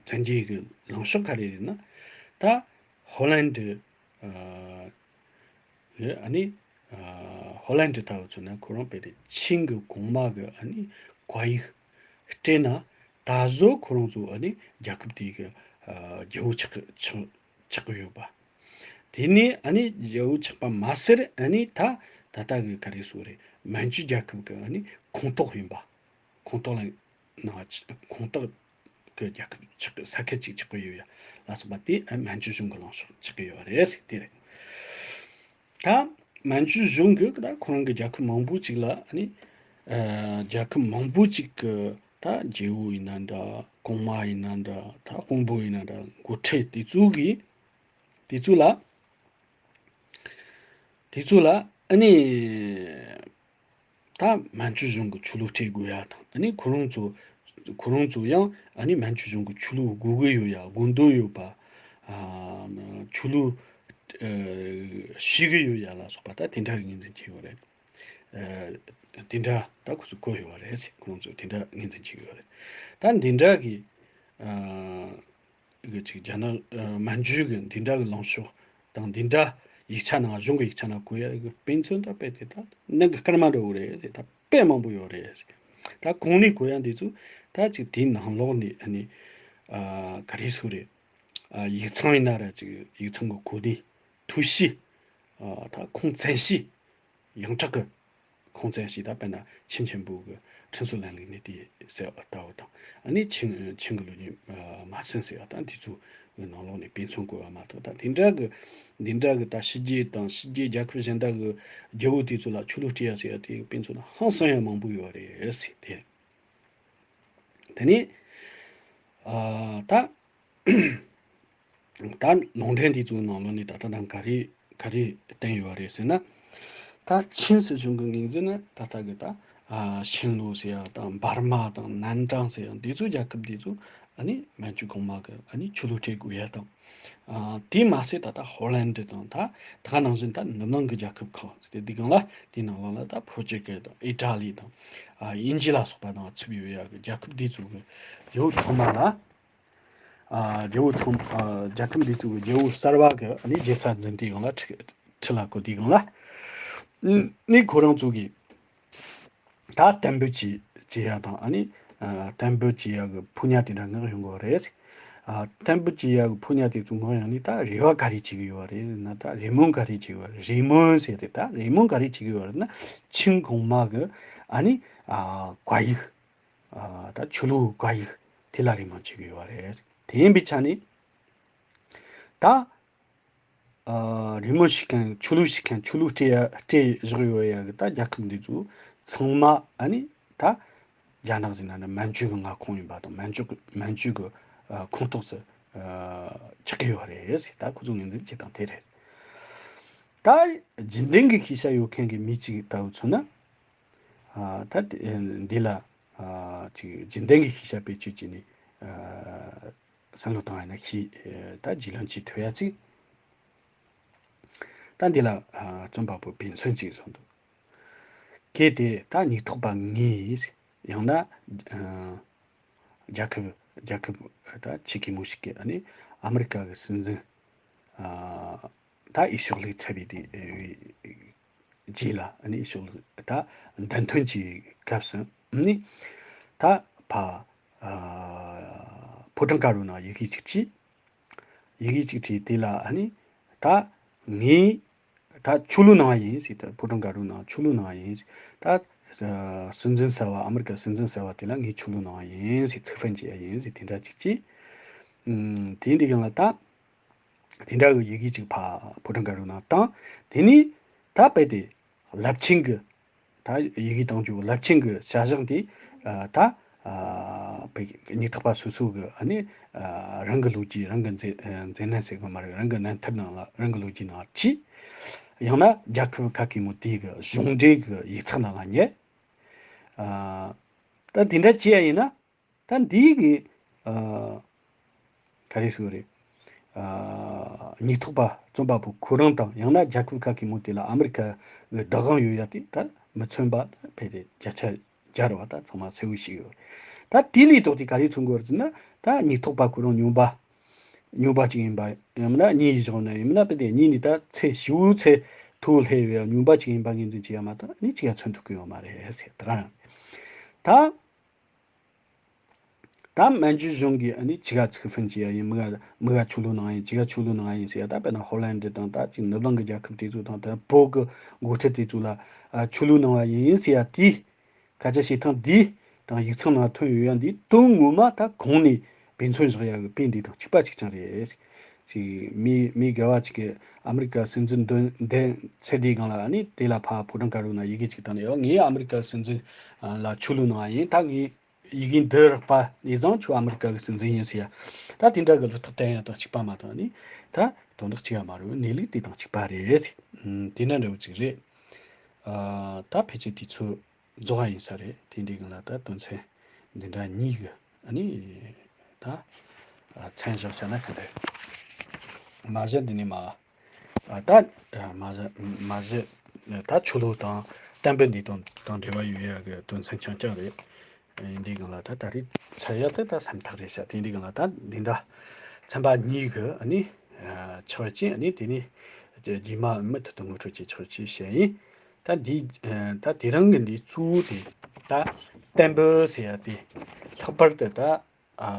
བཙན་རྒྱལ་གྱི་ལངས་ཕྱོགས་ག་རེ་རེད་ན། ད་ཧོ་ལན་ཌི་ཨ་ཨ་ནི་ཨ་ཧོ་ལན་ཌི་ལྟ་བུ་ཚོ་ན་ཁོ་རང་དཔེ་དེ་ཆིང་གི་གོང་མ་གི་ཨ་ནི་བཀའ་ཡིག་སྤྲད་ན་ད་གཟོད་ཁོ་རང་ཚོ་ཨ་ནི་རྒྱལ་ཁབ་དེ་གི་ཨ་རྒྱལ་པོ་ཆགས་ཆགས་ཆགས་ཀྱི་ཡོད་པ། དེ་ནས་ཨ་ནི་རྒྱལ་པོ་ཆགས་པ་མ་ཟད་ཨ་ནི་ད་ད་ལྟ་གི་ག་རེ་ཟེར་རེད། མན་ཇུ་རྒྱལ་ཁབ་ཀྱི་ཨ་ནི་ཁོངས་གཏོགས་ཡིན་པ། ཁོངས་གཏོགས་ལ་ནང་ཁོངས་གཏོགས་ཀྱི་རྒྱལ་ཁབ་ཆགས་ཀྱི་ས་ཁུལ་ཅིག་ཆགས་ཀྱི་ཡོད་ཡ་ལ་སོགས་པ་དེ་ཨ་མན་ཇུ་གཞུང་གི་ལངས་ཕྱོགས་ཆགས་ཀྱི་ཡོད་རེད་ཟེར་དེ་རེད། ད་མན་ཇུ་གཞུང་གི་ད་ཁོ་རང་གི་རྒྱལ་ཁབ་མང་པོ་ཅིག་ལ་ཨ་ནི་ཨ་རྒྱལ་ཁབ་མང་པོ་ཅིག་གི་ད་རྒྱལ་པོ་ཡིན་ན་འདྲ། གོང་མ་ཡིན་ན་འདྲ། ད་དཔོན་པོ་ཡིན་ན་འདྲ། འགོ་ཁྲིད་དེ་ཚོ་གིས་དེ་ཚོ་ལ་དེ་ཚོ་ལ་ཨ་ནི་ད་མན་ཇུ་གཞུང་གི་ཆོས་ལུགས་ཁྲིད་དགོས་ཡ་དང་། ཨ་ནི་ཁོ་རང་ཚོ་ཁོ་རང་ཚོ་ཡང་ཨ་ནི་མན་ཇུ་གཞུང་གི་ཆོས་ལུགས་དགོས་ཀྱི་ཡོད་ཡ། དགོས་འདོད་ཡོད་པ། ཨ་ཆོས་ལུགས་ཨ་ཤེས་ཀྱི་ཡོད་ཡ་ལ་སོགས་པ་ད་དེ་འདྲ་གི་ངོས་འཛིན་བྱེད་ཡོད་རེད། ཨ་དེ་འདྲ་ད་ཁོ་ཚོ་གོ་ཡོད་པ་རེད། ཁོ་རང་ཚོ་དེ་འདྲ་ངོས་འཛིན་བྱེད་ཀྱི་ཡོད་རེད། ད་འདི་འདྲ་གི་ཨ་གི་ཅིག་རྒྱ་ནག་ཨ་མན་ཇུ་གི་འདི་འདྲ་གི་ལངས་ཕྱོགས་དང་། འདི་འདྲ་ཡིག་ཆ་ནང་གཞུང་གི་ཡིག་ཆ་ནང་བཀོད་ཡ་གི་དཔེ་མཚོན་ད་དཔེ་དེ་ད་ནང་གི་སྐར་མ་འདྲ་བོ་རེད་ཟེར། ད་དཔེ་མང་པོ་ཡོད་རེད་ཟེར། ད་གོང་ནས་བཀོད་ཡ་འདི་ཚོ་ད་ཅིག་དེའི་ནང་ལོགས་ནས་ཨ་ནི་ཨ་ག་རེ་ཟེར་རེད། ཨ་ཡིག་ཚང་ཡིན་ན་ར་ཅིག་ཡིག་ཚང་གི་གོ་དེབ། ཐུའུ་ཞི། ཨ་ད་ཁུངས་བཙན་ཞི། ཡོངས་གྲགས་ཀྱི་ཁུངས་བཙན་ཞི། ད་དཔེར་ན་ཆིན་ཆེན་པོ་གི་ ཁྲིམས་སྲོལ་ལམ་ལུགས་ནས་དེ་ཟེར་བ་ལྟ་བུ་དང་། ཨ་ནི་ཆིང་ཆིང་གི་ལོ་རྒྱུས་མ་ཟིན་ཟེར་བ་དང་། དེ་ཚོ་གི་ནང་ལོགས་ནས་དཔེ་མཚོན་བཀོད་པ་མ་གཏོགས། ད་དེ་འདྲ་གི་འདི་འདྲ་གི་ད་ཕྱི་རྒྱལ་དང་ཕྱི་རྒྱལ་རྒྱལ་ཁབ་གཞན་དག་གི་རྒྱལ་པོ་དེ་ཚོ་ལ་ཆོས་ལུགས་སྤྲད་ཡ་ཟེར་ཡ་དེ་གི་དཔེ་མཚོན་ཧང་སང་ཡ་མང་པོ་ཡོད་རེད་ཟེར་དེ། དེ་ནས་ཨ་ད་ད་ལུང་འདྲེན་དེ་ཚོའི་ནང་ལོགས་ནས་ད་ལྟ་ད་ག་རེ་ག་རེ་བསྟན་ཡོད་རེད་ཟེར་ན། ད་ཆིན་སྲིད་གཞུང་གི་ངོས་འཛིན་ནི་ད་ལྟ་གི་ད་ཨ་ཤིན་ལུའུ་ཟེར་ཡ་དང་འབར་མ་དང་ནན་ཀྲང་ཟེར་ཡ་འདི་ཚོའི་རྒྱལ་ཁབ་འདི་ཚོ་ཨ་ནི་མན་ཇུ་གོང་མ་གི་ཨ་ནི་ཆོས་ལུགས་སྤྲད་དགོས་ཡ་དང་། ཨ་དེ་མ་ཟད་ད་ལྟ་ཧོ་ལན་ཌི་དང་ད་ད་ག་ནང་བཞིན་ད་ནུབ་གླིང་གི་རྒྱལ་ཁབ་ཁག་ཟེར་དེ་གང་ལ་དེའི་ནང་ལོགས་ལ་ད་ཕོ་ཅི་ཀལ་དང་ཨི་ཊ་ལི་དང་ཨ་དབྱིན་ཇི་ལ་སོགས་པ་དང་ཚུད་ཡོད་ཡ་གི་རྒྱལ་ཁབ་འདི་ཚོ་གི་རྒྱལ་པོ་ཚང་མ་ལ། ཨ་རྒྱལ་པོ་ཚང་ཨ་རྒྱལ་ཁབ་འདི་ཚོ་གི་རྒྱལ་པོ་གསར་པ་གི་ཨ་ནི་རྒྱལ་ས་འཛིན་དུས་སྒང་ལ་ཁྲི་ཁྲི་ལ་བཀོད་དུས་སྒང་ལ། ཨ་ནི་ཁོ་རང་ཚོ་གི་ད་དམ་འབུལ་བྱེད་བྱེད་ཡ་དང་། ཨ་ནི་ཨ་དམ་འབུལ་བྱེད་ཡ་གི་ཕོ་ཉ་དེ་འདྲ་མངགས་ཡོང་གི་རེད། ཨ་དམ་འབུལ་བྱེད་ཡ་གི་ཕོ་ཉ་དེ་ཚོ་མངགས་ཡོང་ནས་ད་རེ་བ་ག་རེ་བྱེད་ཀྱི་ཡོད་རེད་ན། ད་རེ་སྨོན་ག་རེ་བྱེད་ཀྱི་ཡོད་རེད། རེ་སྨོན་ཟེར་ཏེ་ད་རེ་སྨོན་ག་རེ་བྱེད་ཀྱི་ཡོད་རེད་ན། ཆིང་གོང་མ་གི་ཨ་ནི་ཨ་བཀའ་ཡིག་ཨ་ད་ཆོས་ལུགས་བཀའ་ཡིག་དེ་ལ་རེ་སྨོན་བྱེད་ཀྱི་ཡོད་རེད། དེ་ཡིན་པའི་ཆ་ནས་ད་ཨ་རེ་སྨོན་ཞུ་མཁན། ཆོས་ལུགས་ཞུ་མཁན། ཆོས་ལུགས་སྤྲད་ཡ་སྤྲད་བཞག་ཡོད་ཡ་གི་ད་རྒྱལ་ཁབ་འདི་ཚོ་ཚང་མ་ཨ་ནི་ད་རྒྱ་ནག་ཟེར་ན་ནི་མན་ཇུ་གི་མངའ་ཁོངས་ཡིན་པ་དང་། མན་ཇུ་གི་མན་ཇུ་གི་ཨ་ཁོངས་གཏོགས་སུ་ཨ་ཆགས་ཀྱི་ཡོད་རེད་ཟེར། ད་ཁོ་ཚོ་ངོས་འཛིན་བྱེད་སྟངས་དེ་རེད། ད་རྒྱུན་ལྡན་གྱི་ཤེས་བྱ་ཡོད་མཁན་གྱི་མི་གཅིག་ལྟ་བུ་མཚོན་ན། ཨ་ད་དེ་འདི་ལ་ཨ་ཅིག་རྒྱུན་ལྡན་གྱི་ཤེས་བྱ་བེད་སྤྱོད་བྱས་ནས་ཨ་བསམ་བློ་བཏང་ཡ་ན་ཤེས། ཨ་ད་རྒྱུས་ལོན་བྱེད་ཐུབ་ཡ་ཅིག་ད་འདི་ལ་ཨ་རྩོམ་པ་པོས་དཔེ་མཚོན་ཅིག་བཟོ་འདུག་གལ་ཏེ་ད་ཉིས་ཐོག་པ་ངོས་ཡང་ན་ཨ་རྒྱལ་ཁབ་རྒྱལ་ཁབ་ད་ཆེ་གེ་མོ་ཞིག་གིས་ཨ་ནི་ཨ་མི་རི་ཀ་གི་སྲིད་འཛིན་ཨ་ད་འོས་ཤོག་ལེགས་ཚར་བའི་དེ་རྗེས་ལ། ཨ་ནི་འོས་ཤོག་ལེགས་ད་འདེམས་ཐོན་གྱི་སྐབས་སུ་ཨ་ནི་ད་ཕ་ཨ་ཕོ་བྲང་དཀར་པོའི་ནང་ཡི་གེ་ཅིག་བྲིས། ཡི་གེ་ཅིག་བྲིས། དེ་ལ་ཨ་ནི་ད་ངས་ད་ཆོས་ལུགས་གནང་བ་ཡིན་ཟེར། ད་ཕོ་བྲང་དཀར་པོའི་ནང་ཆོས་ལུགས་གནང་བ་ཡིན་ཟེར། ད་སྲིད་འཛིན་གསར་པ། ཨ་མི་རི་ཀའི་སྲིད་འཛིན་གསར་པ་དེ་ལ་ངས་ཆོས་ལུགས་གནང་བ་ཡིན་ཟེར། ཚིག་དཔེ་བྱེད་ཡ་ཡིན་ཟེར། དེ་འདྲ་ཅིག་བྱས། ཨུམ། དེ་འདི་གང་ལ་ད་དེ་འདྲ་གི་ཡི་གེ་ཅིག་ཕ་ཕོ་བྲང་དཀར་པོའི་ནང་བཏང་། དེ་ནས་ད་རྦད་དེ་རླབས་ཆེན་གྱི་ད་ཡི་གེ་བཏང་རྒྱུ་རླབས་ཆེན་གྱི་བྱ་གཞག་འདི་ཨ་ད་ཨ་བོད་ཉིན་ཐོག་པ་སོ་སོ་གི་ཨ་ནི་ཨ་རང་གི་ལོ་རྒྱུས། རང་གི་མཛད་མཛད་རྣམ་ཟེར་དགོས་མ་རེད། རང་གི་རྣམ་ཐར་ནང་ལ། རང་གི་ལོ་རྒྱུས་ནང་བྲིས། ཡང་ན་རྒྱལ་ཁབ་ཁ་གེ་མོ་དེ་གི་གཞུང་འབྲེལ་གི་ཡིག་ཚགས་ནང་ལ་ཉར། ཨ་ད་དེ་འདྲ་བྱས་ཡ་ཡིན་ན། ད་འདི་གི་ཨ་ག་རེ་ཟེར་རེད། ཨ་ཉིན་ཐོག་པ་རྩོམ་པ་པོ་ཁོ་རང་དང་། ཡང་ན་རྒྱལ་ཁབ་ཁ་གེ་མོ་དེ་ལ་ཨ་མི་རི་ཀ་གི་བདག་དབང་ཡོད་ཡ་དེ་ད་མི་མཚོན་པ་ད་ཕལ་ཆེར་བརྒྱ་ཆ་བརྒྱ་རེད་བ། ད་ཚང་མ་གསལ་བོ་ཞིག་ཡོད། ད་དེ་ལས་ལྡོག་སྟེ་ག་རེ་མཚོན་གྱི་ཡོད་རེད་ཟེར་ན། ད་ཉིན་ཐོག་པ་ཁོ་རང་སྨྱོན་པ་སྨྱོན་པ་ཅིག་ཡིན་པ། ཡང་མིན་ན་མྱི་ཡི་བཞག་ན། ཡང་མིན་ན་དཔེ་དེ་མྱི་ནི་ད་ཚད་ཞེ་པོ་ཚད་མཐོ་སླེབས་ཡོད་ཡ་སྨྱོན་པ་ཅིག་ཡིན་པ་ངོས་འཛིན་བྱེད་ཡ་མ་གཏོགས་ནི་ཅི་ཡང་མཚོན་ཐུབ་ཀྱི་ཡོད་མ་རེད་ཟེར། ད་ག་རང་ད། ད་མན་ཇུ་གཞུང་གིས་ཨ་ནི་ཅི་ག་ཚིག་ཕན་བྱེད་ཡ་ཡིན། མི་ག་མི་ག་ཆོས་ལུགས་གནང་ཡ་ཡིན། ཅི་ག་ཆོས་ལུགས་གནང་ཡ་ཡིན་ཟེར་ཡ། ད་དཔེར་ན་ཧོ་ལན་ཌི་དང་། ད་ཅིག་ནུབ་གླིང་གི་རྒྱལ་ཁབ་དེ་ཚོ་དང་། ད་བོད་གི་འགོ་ཁྲིད་དེ་ཚོ་ལ་ཨ་ཆོས་ལུགས་གནང་བ་ཡིན་ཟེར་ཡ་དེ། སྐད་ཆ་བཤད་སྟངས་འདི་དང་ཡིག་ཚང་ནང་ཐོན་ཡོད་ཡ་འདི་དོན་ངོ་མ་ད་གོང་ནས་དཔེ་མཚོན་བཞག་ཡ་གི་དཔེ་འདི་དང་གཅིག་པ་གཅིག་རྐྱང་རེད། ཅིག་མི་མི་དགའ་བ་ཅིག་གིས་ཨ་མི་རི་ཀ་སྲིད་འཛིན་འདོན་འདོན་ཚར་དུས་སྒང་ལ་ཨ་ནི་དེ་ལ་ཕར་ཕོ་བྲང་དཀར་པོའི་ནང་ཡི་གེ་ཅིག་བཏང་ནས། ཨོ་ངས་ཨ་མི་རི་ཀ་སྲིད་འཛིན་ལ་ཆོས་ལུགས་གནང་བ་ཡིན། ད་ངས་ཡི་གེ་འདི་རག་པ་ནས་བཟུང་ཁྱོད་ཨ་མི་རི་ཀ་གི་སྲིད་འཛིན་ཡིན་ཟེར་ཡ། ད་དེ་འདྲ་གི་བློ་ཐག་བསྟན་ཡ་དང་གཅིག་པ་མ་གཏོགས་ནི་ད་དོན་དག་གཅིག་ཡང་མ་རེད། གནས་ལུགས་དེ་དང་གཅིག་པ་རེད། ཨུམ། དེ་འདྲ་འདྲ་བོ་ཅིག་རེད། ཨ་ད་ཕལ་ཆེར་དུས་ཚོད་རྫོགས་པ་ཡིན་ས་རེད། དེ་འདྲའི་སྒང་ལ་ད་དོན་ཚན་འདི་འདྲ་གཉིས་ཀྱི་ཨ་ནི་ད་ཨ་མཚན་བཞག་བྱས་ན་ག་འདྲ། མ་གཞི་འདི་ནས་མ་ཨ་ད་ཨ་མ་གཞི་མ་གཞི་ད་ཆོས་ལུགས་དང་བསྟན་པ་འདི་དང་དང་འབྲེལ་བ་ཡོད་ཡ་གི་དོན་ཚན་རྐྱང་རྐྱང་རེད། ཨ་འདིའི་སྒང་ལ་ད་ད་རེས་ཚར་ཡ་ད་ད་སེམས་ཐག་རེད་ཤག་དེ་འདྲའི་སྒང་ལ་ད་འདི་འདྲ་ཚན་པ་གཉིས་ཀྱི་ཨ་ནི་ཨ་ཆགས་ཅིང་། ཨ་ནི་དེ་ནས་རྗེས་མ་མུ་མཐུད་དུ་ངོ་སྤྲོད་བྱེད་ཆོག་ཅེས་བཤད་ཡིན། ད་འདི་ཨ་ད་དེ་རིང་གི་འདི་གཙོ་བོ་དེ་ད་བསྟན་པ་ཟེར་ཡ་དེ་ལྷག་པར་དུ་ད་ ཨ་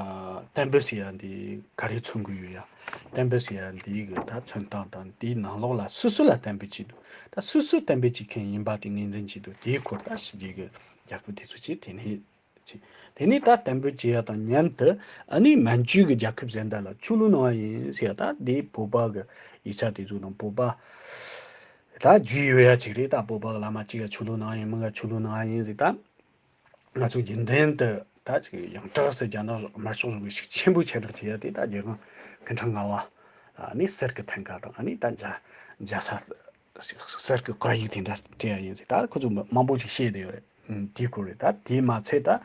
གཏན་འབེབས་ཟེར་ཡ་འདི་ག་རེ་མཚོན་གི་ཡོད་ཡ། གཏན་འབེབས་ཟེར་ཡ་འདི་གི་ད་མཚོན་སྟངས་དང་དེའི་ནང་ལོགས་ལ་སུ་སུ་ལ་གཏན་འབེབས་བྱས་འདུག་ད་སུ་སུ་གཏན་འབེབས་བྱེད་མཁན་ཡིན་པ་དེ་ངོས་འཛིན་བྱས་འདུག་དེའི་སྐོར་ད་ཕྱི་རྒྱལ་གི་རྒྱལ་ཁབ་དེ་ཚོ་ཆེ་དེ་ནས་ཆེ། དེ་ནས་ད་གཏན་འབེབས་བྱས་ཡ་དང་མཉམ་དུ་ཨ་ནི་མན་ཇུ་གི་རྒྱལ་ཁབ་གཞན་དག་ལ་ཆོས་ལུགས་གནང་བ་ཡིན་ཟེར་ཡ། ད་དེ་བོད་པ་གི་ཡིག་ཆ་དེ་ཚོ་དང་བོད་པ་ད་རྒྱུས་ཡོད་ཡ་ཅིག་རེད། ད་བོད་པ་གི་བླ་མ་གཅིག་ག་ཆོས་ལུགས་གནང་བ་ཡིན། མི་ག་ཆོས་ལུགས་གནང་བ་ཡིན་ཟེར། ད་ང་ཚོ་རྒྱུན་ལྡན་དུ་ད་ཅིག་ཡང་གྲགས་སུ་རྒྱ་ནག་དམར་ཤོག་གཞུང་གིས་ཤུགས་ཆེན་པོས་ཁྱབ་བསྒྲགས་བྱེད་ཡ་དེ་ད་རྒྱལ་དབང་སྐུ་ཕྲེང་ལྔ་པ་ཨ་ནི་གསེར་གྱི་ཐང་ག་དང་ཨ་ནི་ད་འཇའ་འཇའ་ས་གསེར་གྱི་བཀའ་ཡིག་དེ་འདྲ་སྤྲད་ཡ་ཡིན་ཟེར། ད་ཁོ་ཚོ་མང་པོ་ཞིག་བཤད་བསྡད་ཡོད་རེད། ཨུམ། དེའི་སྐོར་རེད། ད་དེ་མ་ཚད་ད་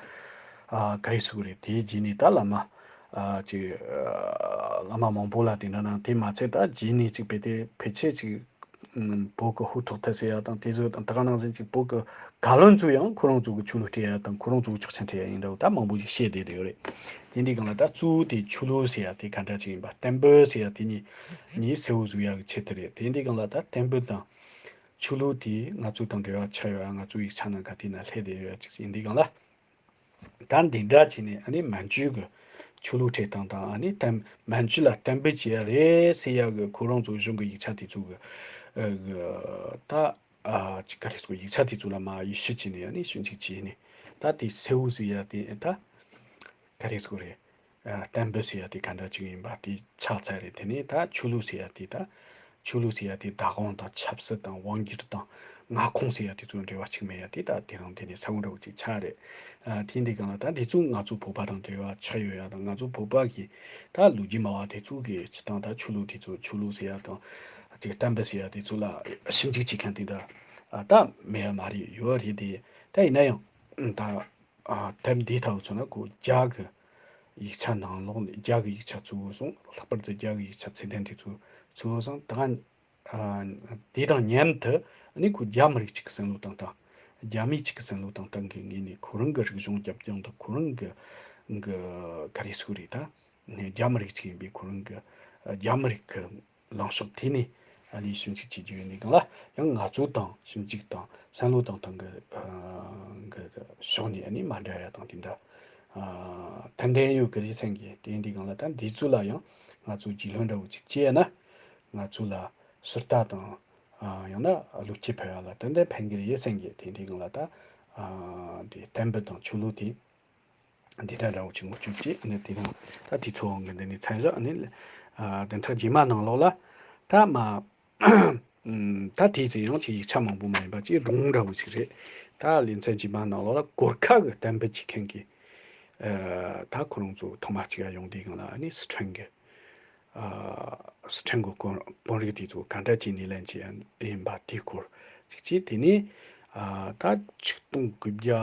ཨ་ག་རེ་ཟེར་དགོས་རེད། དེའི་རྗེས་ནས་ད་བླ་མ་ཨ་ཅིག་ཨ་བླ་མ་མང་པོ་ལ་དེ་འདྲ་དང་། དེ་མ་ཚད་ད་རྗེས་ནས་ཅིག་དཔེ་དེ་ཕལ་ཆེར་ཅིག་ཨུམ། བོད་ཀྱི་ཧུའུ་ཐོག་ཐད་ཟེར་ཡ་དང་དེ་ཚོ་དང་། ད་ག་ནང་བཞིན་ཅིག་བོད་ཀྱི་བཀའ་བློན་ཚོ་ཡང་ཁོ་རང་ཚོ་གི་ཆོས་ལུགས་སྤྲད་ཡ་དང་ཁོ་རང་ཚོ་གི་ཆོག་མཆན་སྤྲད་ཡ་ཡིན་འདྲ་བོ་ད་མང་པོ་ཞིག་བཤད་བསྡད་བསྡད་ཡོད་རེད། དེ་འདྲའི་སྒང་ལ་ད་གཙོ་བོ་དེ་ཆོས་ལུགས་ཟེར་ཡ་དེ་ག་འདྲ་ཅིག་ཡིན་པ། གཏན་འབེབས་ཟེར་ཡ་དེ་གཉིས་གཉིས་གསལ་བོ་བཟོ་ཡ་གི་ཆེད་དུ་རེད། དེ་འདྲའི་སྒང་ལ་ད་གཏན་འབེབས་དང་ཆོས་ལུགས་དེ་ང་ཚོ་དང་འབྲེལ་བ་ཆགས་ཡོད་ཡ། ང་ཚོ་ཡིག་ཆ་ནང་ག་དེ་ན་སླེབས་བསྡད་ཡོད་ཡ་ཅིག་ཡིན་དུས་སྒང་ལ། ད་འདི་འདྲ་བྱས་ནས་ཨ་ནི་མན་ཇུ་གི་ཆོས་ལུགས་སྤྲད་སྟངས་དང་། ཨ་ནི་གཏན་མན་ཇུ་ལ་གཏན་འབེབས་བྱས་ཡ་རེད་ཟེར་ཡ་གི་ཁོ་རང་ཚོ་གཞུང་གི་ཡིག་ཆ་དེ་ཚོ་གི་ཨ་གི་ད་ཨ་ཅིག་ག་རེ་ཟེར། ཡིག་ཆ་དེ་ཚོ་ལ་མར་ཡིད་ཆེས་བྱས་ནས་ཨ་ནི་ཞིབ་འཇུག་བྱས་ནས་ད་དེ་གསལ་བོ་བཟོ་ཡ་དེ་ད་ག་རེ་ཟེར་རེད། ཨ་གཏན་འབེབས་ཟེར་ཡ་དེ་ག་འདྲ་ཅིག་ཡིན་པ་དེ་ཆགས་ཚར་རེད། དེ་ནས་ད་ཆོས་ལུགས་ཟེར་ཡ་དེ་ད་ཆོས་ལུགས་ཟེར་ཡ་དེ་བདག་དབང་དང་ཆབ་སྲིད་དང་དབང་སྒྱུར་དང་མངའ་ཁོངས་ཟེར་ཡ་དེ་ཚོ་འབྲེལ་བ་གཅིག་མེད་ཡ་དེ་ད་དེ་རང་དེ་ནས་གསལ་བོ་འདྲ་བོ་ཅིག་ཆགས་རེད། ཨ་དེ་འདི་སྒང་ལ་ད་འདི་ཚོ་ང་ཚོ་བོད་པ་དང་འབྲེལ་བ་ཆགས་ཡོད་ཡ་དང་། ང་ཚོ་བོད་པ་གི་ད་ལོ་རྒྱུས་སྨྲ་བ་དེ་ཚོ་གི་སྤྱིར་བཏང་ད་ཆོས་ལུགས་དེ་ཚོ་ཆོས་ལུགས་ཟེར་ཡ་དང་ཅིག་གཏན་འབེབས་ཟེར་ཡ་དེ་ཚོ་ལ་ཞིབ་འཇུག་བྱེད་མཁན་དེ་འདྲ་ཨ་ད་མེད་ཡ་མ་རེད། ཡོད་རེད་དེ། ད་ཡིན་ན་ཡང་ད། ཨ་དེབ་འདི་ལྟ་བུ་མཚོན་ན་ཁོ་རྒྱ་གི་ཡིག་ཆ་ནང་ལོགས་ནས། རྒྱ་གི་ཡིག་ཆ་གཙོ་བོ་སོང་། ལྷག་པར་དུ་རྒྱ་གི་ཡིག་ཆ་ཚད་ལྡན་དེ་ཚོ་གཙོ་བོ་སོང་། ད་ཨ་དེ་དང་མཉམ་དུ་ཨ་ནི་ཁོ་རྒྱ་མི་རིགས་གཅིག་གི་བསམ་བློ་བཏང་སྟངས། རྒྱ་མི་གཅིག་གི་བསམ་བློ་བཏང་སྟངས་ཀྱི་ངོས་ནས་ཁོ་རང་གི་རིག་གཞུང་རྒྱབ་ལྗོངས་དང་ཁོ་རང་གི་གི་ག་རེ་ཟེར་དགོས་རེད། ད་རྒྱ་མི་རིགས་གཅིག་ཡིན་པའི་ཁོ་རང་གི་རྒྱ་མི་རིགས་ཀྱི་ལངས་ཕྱོགས་དེ་ནས་ཨ་ནི་ཞིབ་འཇུག་བྱེད་རྒྱུ་ཡིན་ནའི་སྒང་ལ། ཡང་ང་ཚོ་དང་ཞིབ་འཇུག་དང་བསམ་བློ་བཏང་སྟངས་ཀྱི་ཨ་གི་ཕྱོགས་ནས་ཨ་ནི་མ་འདྲ་ཡ་དང་དེ་འདྲ་ཨ་ཏན་ཏན་ཡོད་ཀྱི་རེད་བསམ་གི། དེ་འདི་སྒང་ལ་ད་འདི་ཚོ་ལ་ཡང་ང་ཚོ་རྒྱུས་ལོན་འདྲ་བོ་ཅིག་བྱས་ན་ང་ཚོ་ལ་ཕྱིར་ལྟ་དང་ཨ་ཡང་ན་བློ་སྐྱེད་འཕེར་བ་ལ་ཏན་ཏན་ཕན་གི་རེད་བསམ་གི། དེ་འདི་སྒང་ལ་ད་ཨ་དེ་གཏན་འབེབས་དང་ཆོས་ལུགས་དེ། འདི་འདྲ་འདྲ་བོ་ཅིག་ངོ་སྤྲོད་ཅིག་ཨ་ནི་དེ་རིང་ད་དེ་ཚོ་གི་འདི་ནས་མཚན་བཞག་ཨ་ནི་ཨ་བདུན་ཕྲག་རྗེས་མ་ནང་ལོགས་ལ་ད་མ་ཨུམ་ད་དེའི་ཚེ་ཡང་ཅིག་ཡིག་ཆ་མང་པོ་མ་ཡིན་པ་ཅིག་སྒྲུང་འདྲ་བོ་ཅིག་རེད། ད་ལེ་ཚན་རྗེས་མ་ནང་ལོགས་ལ་གོར་ཁ་གི་གཏན་འབེབས་བྱེད་མཁན་གྱི་ཨ་ད་ཁོ་རང་ཚོ་ཐོག་མ་གཅིག་ཡ་ཡོང་དུས་སྒང་ལ་ཨ་ནི་སི་ཁྲོན་གྱི་ཨ་སི་ཁྲོན་གྱི་དཔོན་དཔོན་རིགས་དེ་ཚོ་ག་འདྲ་བྱས་ནས་ལེན་བྱས་ཡིན་པ་དེའི་སྐོར་ཅིག་བྱས། དེ་ནས་ཨ་ད་ཆིག་སྟོང་དགུ་བརྒྱ་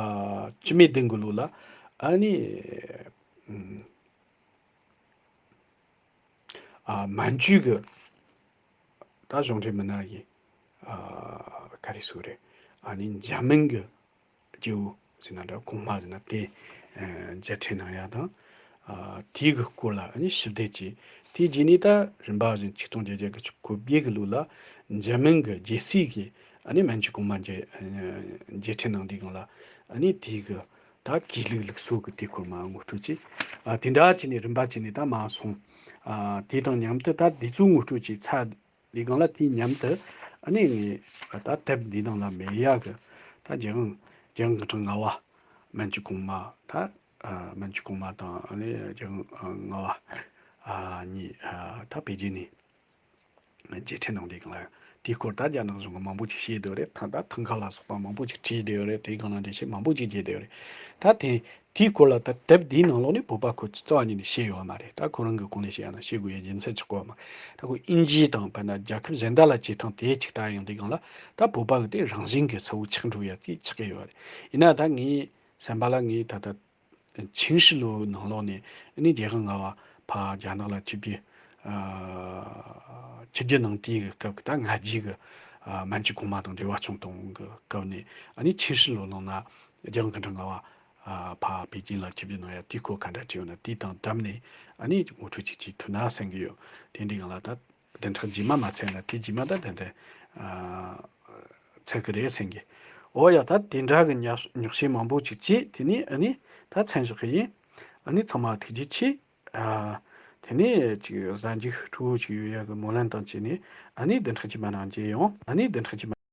བཅུ་མེད་བདུན་གྱི་ལོ་ལ་ཨ་ནི་ཨ་མན་ཇུ་གི་ད་གཞུང་འབྲེལ་མི་སྣ་ཡི་ཨ་ག་རེ་ཟེར་རེད། ཨ་ནི་འཇར་མན་གྱི་རྒྱལ་པོ་ཟེར་ན་འདྲ། གོང་མ་ཟེར་ན་དེ་ཨ་མཇལ་འཕྲད་གནང་ཡ་དང་། ཨ་དེའི་གི་སྐོར་ལ་ཨ་ནི་ཞིབ་བལྟས་བྱས། དེའི་རྗེས་ནས་ད་རིམ་པ་བཞིན་ཆིག་སྟོང་བརྒྱད་བརྒྱ་གི་གོ་བརྒྱད་གི་ལོ་ལ་འཇར་མན་གི་རྒྱལ་སྲིད་ཀྱི་ཨ་ནི་མན་ཇུ་གོང་མ་མཇལ་ཨ་མཇལ་འཕྲད་གནང་དུས་སྒང་ལ་ཨ་ནི་དེའི་གི་ད་གུས་ལུགས་ལུགས་སྲོལ་གི་དེའི་སྐོར་མར་ངོ་སྤྲོད་བྱས། ཨ་དེ་འདྲ་བྱས་ནས་རིམ་པ་བྱས་ནས་ད་མར་སོང་། ཨ་དེ་དང་མཉམ་དུ་ད་འདི་ཚོ་ངོ་སྤྲོད་བྱས་ཚར། དེའི་སྒང་ལ་དེའི་མཉམ་དུ་ཨ་ནི་ངས་ད་དེབ་འདི་ནང་ལ་མེད་ཡ་གི་ད་རྒྱལ་དབང་རྒྱལ་དབང་སྐུ་ཕྲེང་ལྔ་པ་མན་ཇུ་གོང་མ། ད་ཨ་མན་ཇུ་གོང་མ་དང་ཨ་ནི་རྒྱལ་དབང་ལྔ་པ་ཨ་གཉིས་ཨ་ད་པེ་ཅིན་ནས་མཇལ་འཕྲད་གནང་དུས་སྒང་ལ་དེའི་སྐོར་ད་རྒྱ་ནག་གཞུང་གིས་མང་པོ་ཅིག་བཤད་བསྡད་ཡོད་རེད། ད་ད་ཐང་ག་ལ་སོགས་པ་མང་པོ་ཅིག་བྲིས་བསྡད་ཡོད་རེད། དེའི་སྒང་ལ་འགྲེལ་བཤད་མང་པོ་ཅིག་བརྒྱབ་བསྡད་ཡོད་རེད། ད་དེ། དེའི་སྐོར་ལ་ད་དེབ་འདིའི་ནང་ལོགས་ནས་བོད་པ་ཁོ་རྩ་བ་ཉིད་ནས་བཤད་ཡོད་མ་རེད། ད་ཁོ་རང་གི་གོང་ནས་བཤད་ཡ་ན་བཤད་དགོས་ཡ་རྒྱུ་མཚན་ཆགས་ཀྱི་ཡོད་མ་རེད། ད་ཁོ་དབྱིན་ཇི་དང་དཔེར་ན་རྒྱལ་ཁབ་གཞན་དག་ལ་བྱེད་སྟངས་དེ་གཅིག་ལྟ་ཡོང་དུས་སྒང་ལ་ད་བོད་པ་གི་དེ་རང་བཞིན་གྱི་གསལ་བོ་ཆགས་འགྲོ་ཡ་དེ་ཆགས་ཀྱི་ཡོད་རེད། ཡིན་ན་ད་ངའི་བསམ་པ་ལ་ངའི་ད་ལྟ་ཆིན་ཧྲི་ལོའི་ནང་ལོགས་ནས་ཨ་ནི་རྒྱལ་དབང་ལྔ་པ་ཕར་རྒྱ་ནག་ལ་ཆིབས་བསྒྱུར་ཨ་ཆིབས་བསྒྱུར་གནང་དུས་གི་སྐབས་ཀྱི་ད་སྔ་རྗེས་ཀྱི་ཨ་མན་ཇུ་གོང་མ་དང་འབྲེལ་བ་བྱུང་སྟངས་ཀྱི་སྐབས་ནས་ཨ་ནི་ཆིན་ཧྲི་ལོའི་ནང་ན་རྒྱལ་དབང་སྐུ་ཕྲེང་ལྔ་པ། ཨ་ཕར་པེ་ཅིན་ལ་ཆིབས་བསྒྱུར་གནང་ཡ་དེའི་སྐོར་ག་འདྲ་བྲིས་ཡོད་ན་དེ་དང་བསྡོམས་ནས་ཨ་ནི་ངོ་སྤྲོད་ཅིག་བྱེད་ཐུབ་ན་བསམ་གྱི་ཡོད། དེ་འདྲའི་སྒང་ལ་ད་བདུན་ཕྲག་རྗེས་མ་མ་ཚར་ན་དེ་རྗེས་མ་ད་ཏན་ཏན་ཨ་ཚར་གི་རེད་བསམ་གི། འོ་ཡ། ད་དེ་འདྲ་གི་ཉོག་ཉོག་བཤད་མང་པོ་ཅིག་བྱས། དེ་ནས་ཨ་ནི་ད་མཚམས་བཞག་གི་ཡིན། ཨ་ནི་ཚང་མ་ཐུགས་རྗེ་ཆེ། ཨ། དེ་ནས་ཅིག་གཟའ་མཇུག་སྤྲོ་བོ་ཅིག་ཡོད་ཡག་གི་སྨོན་ལམ་དང་བཅས་ནས། ཨ་ནི་བདུན་ཕྲག་རྗེས་མ་ནང་མཇལ་ཡོང་། ཨ་ནི་བདུན་ཕྲག་རྗེས་མ།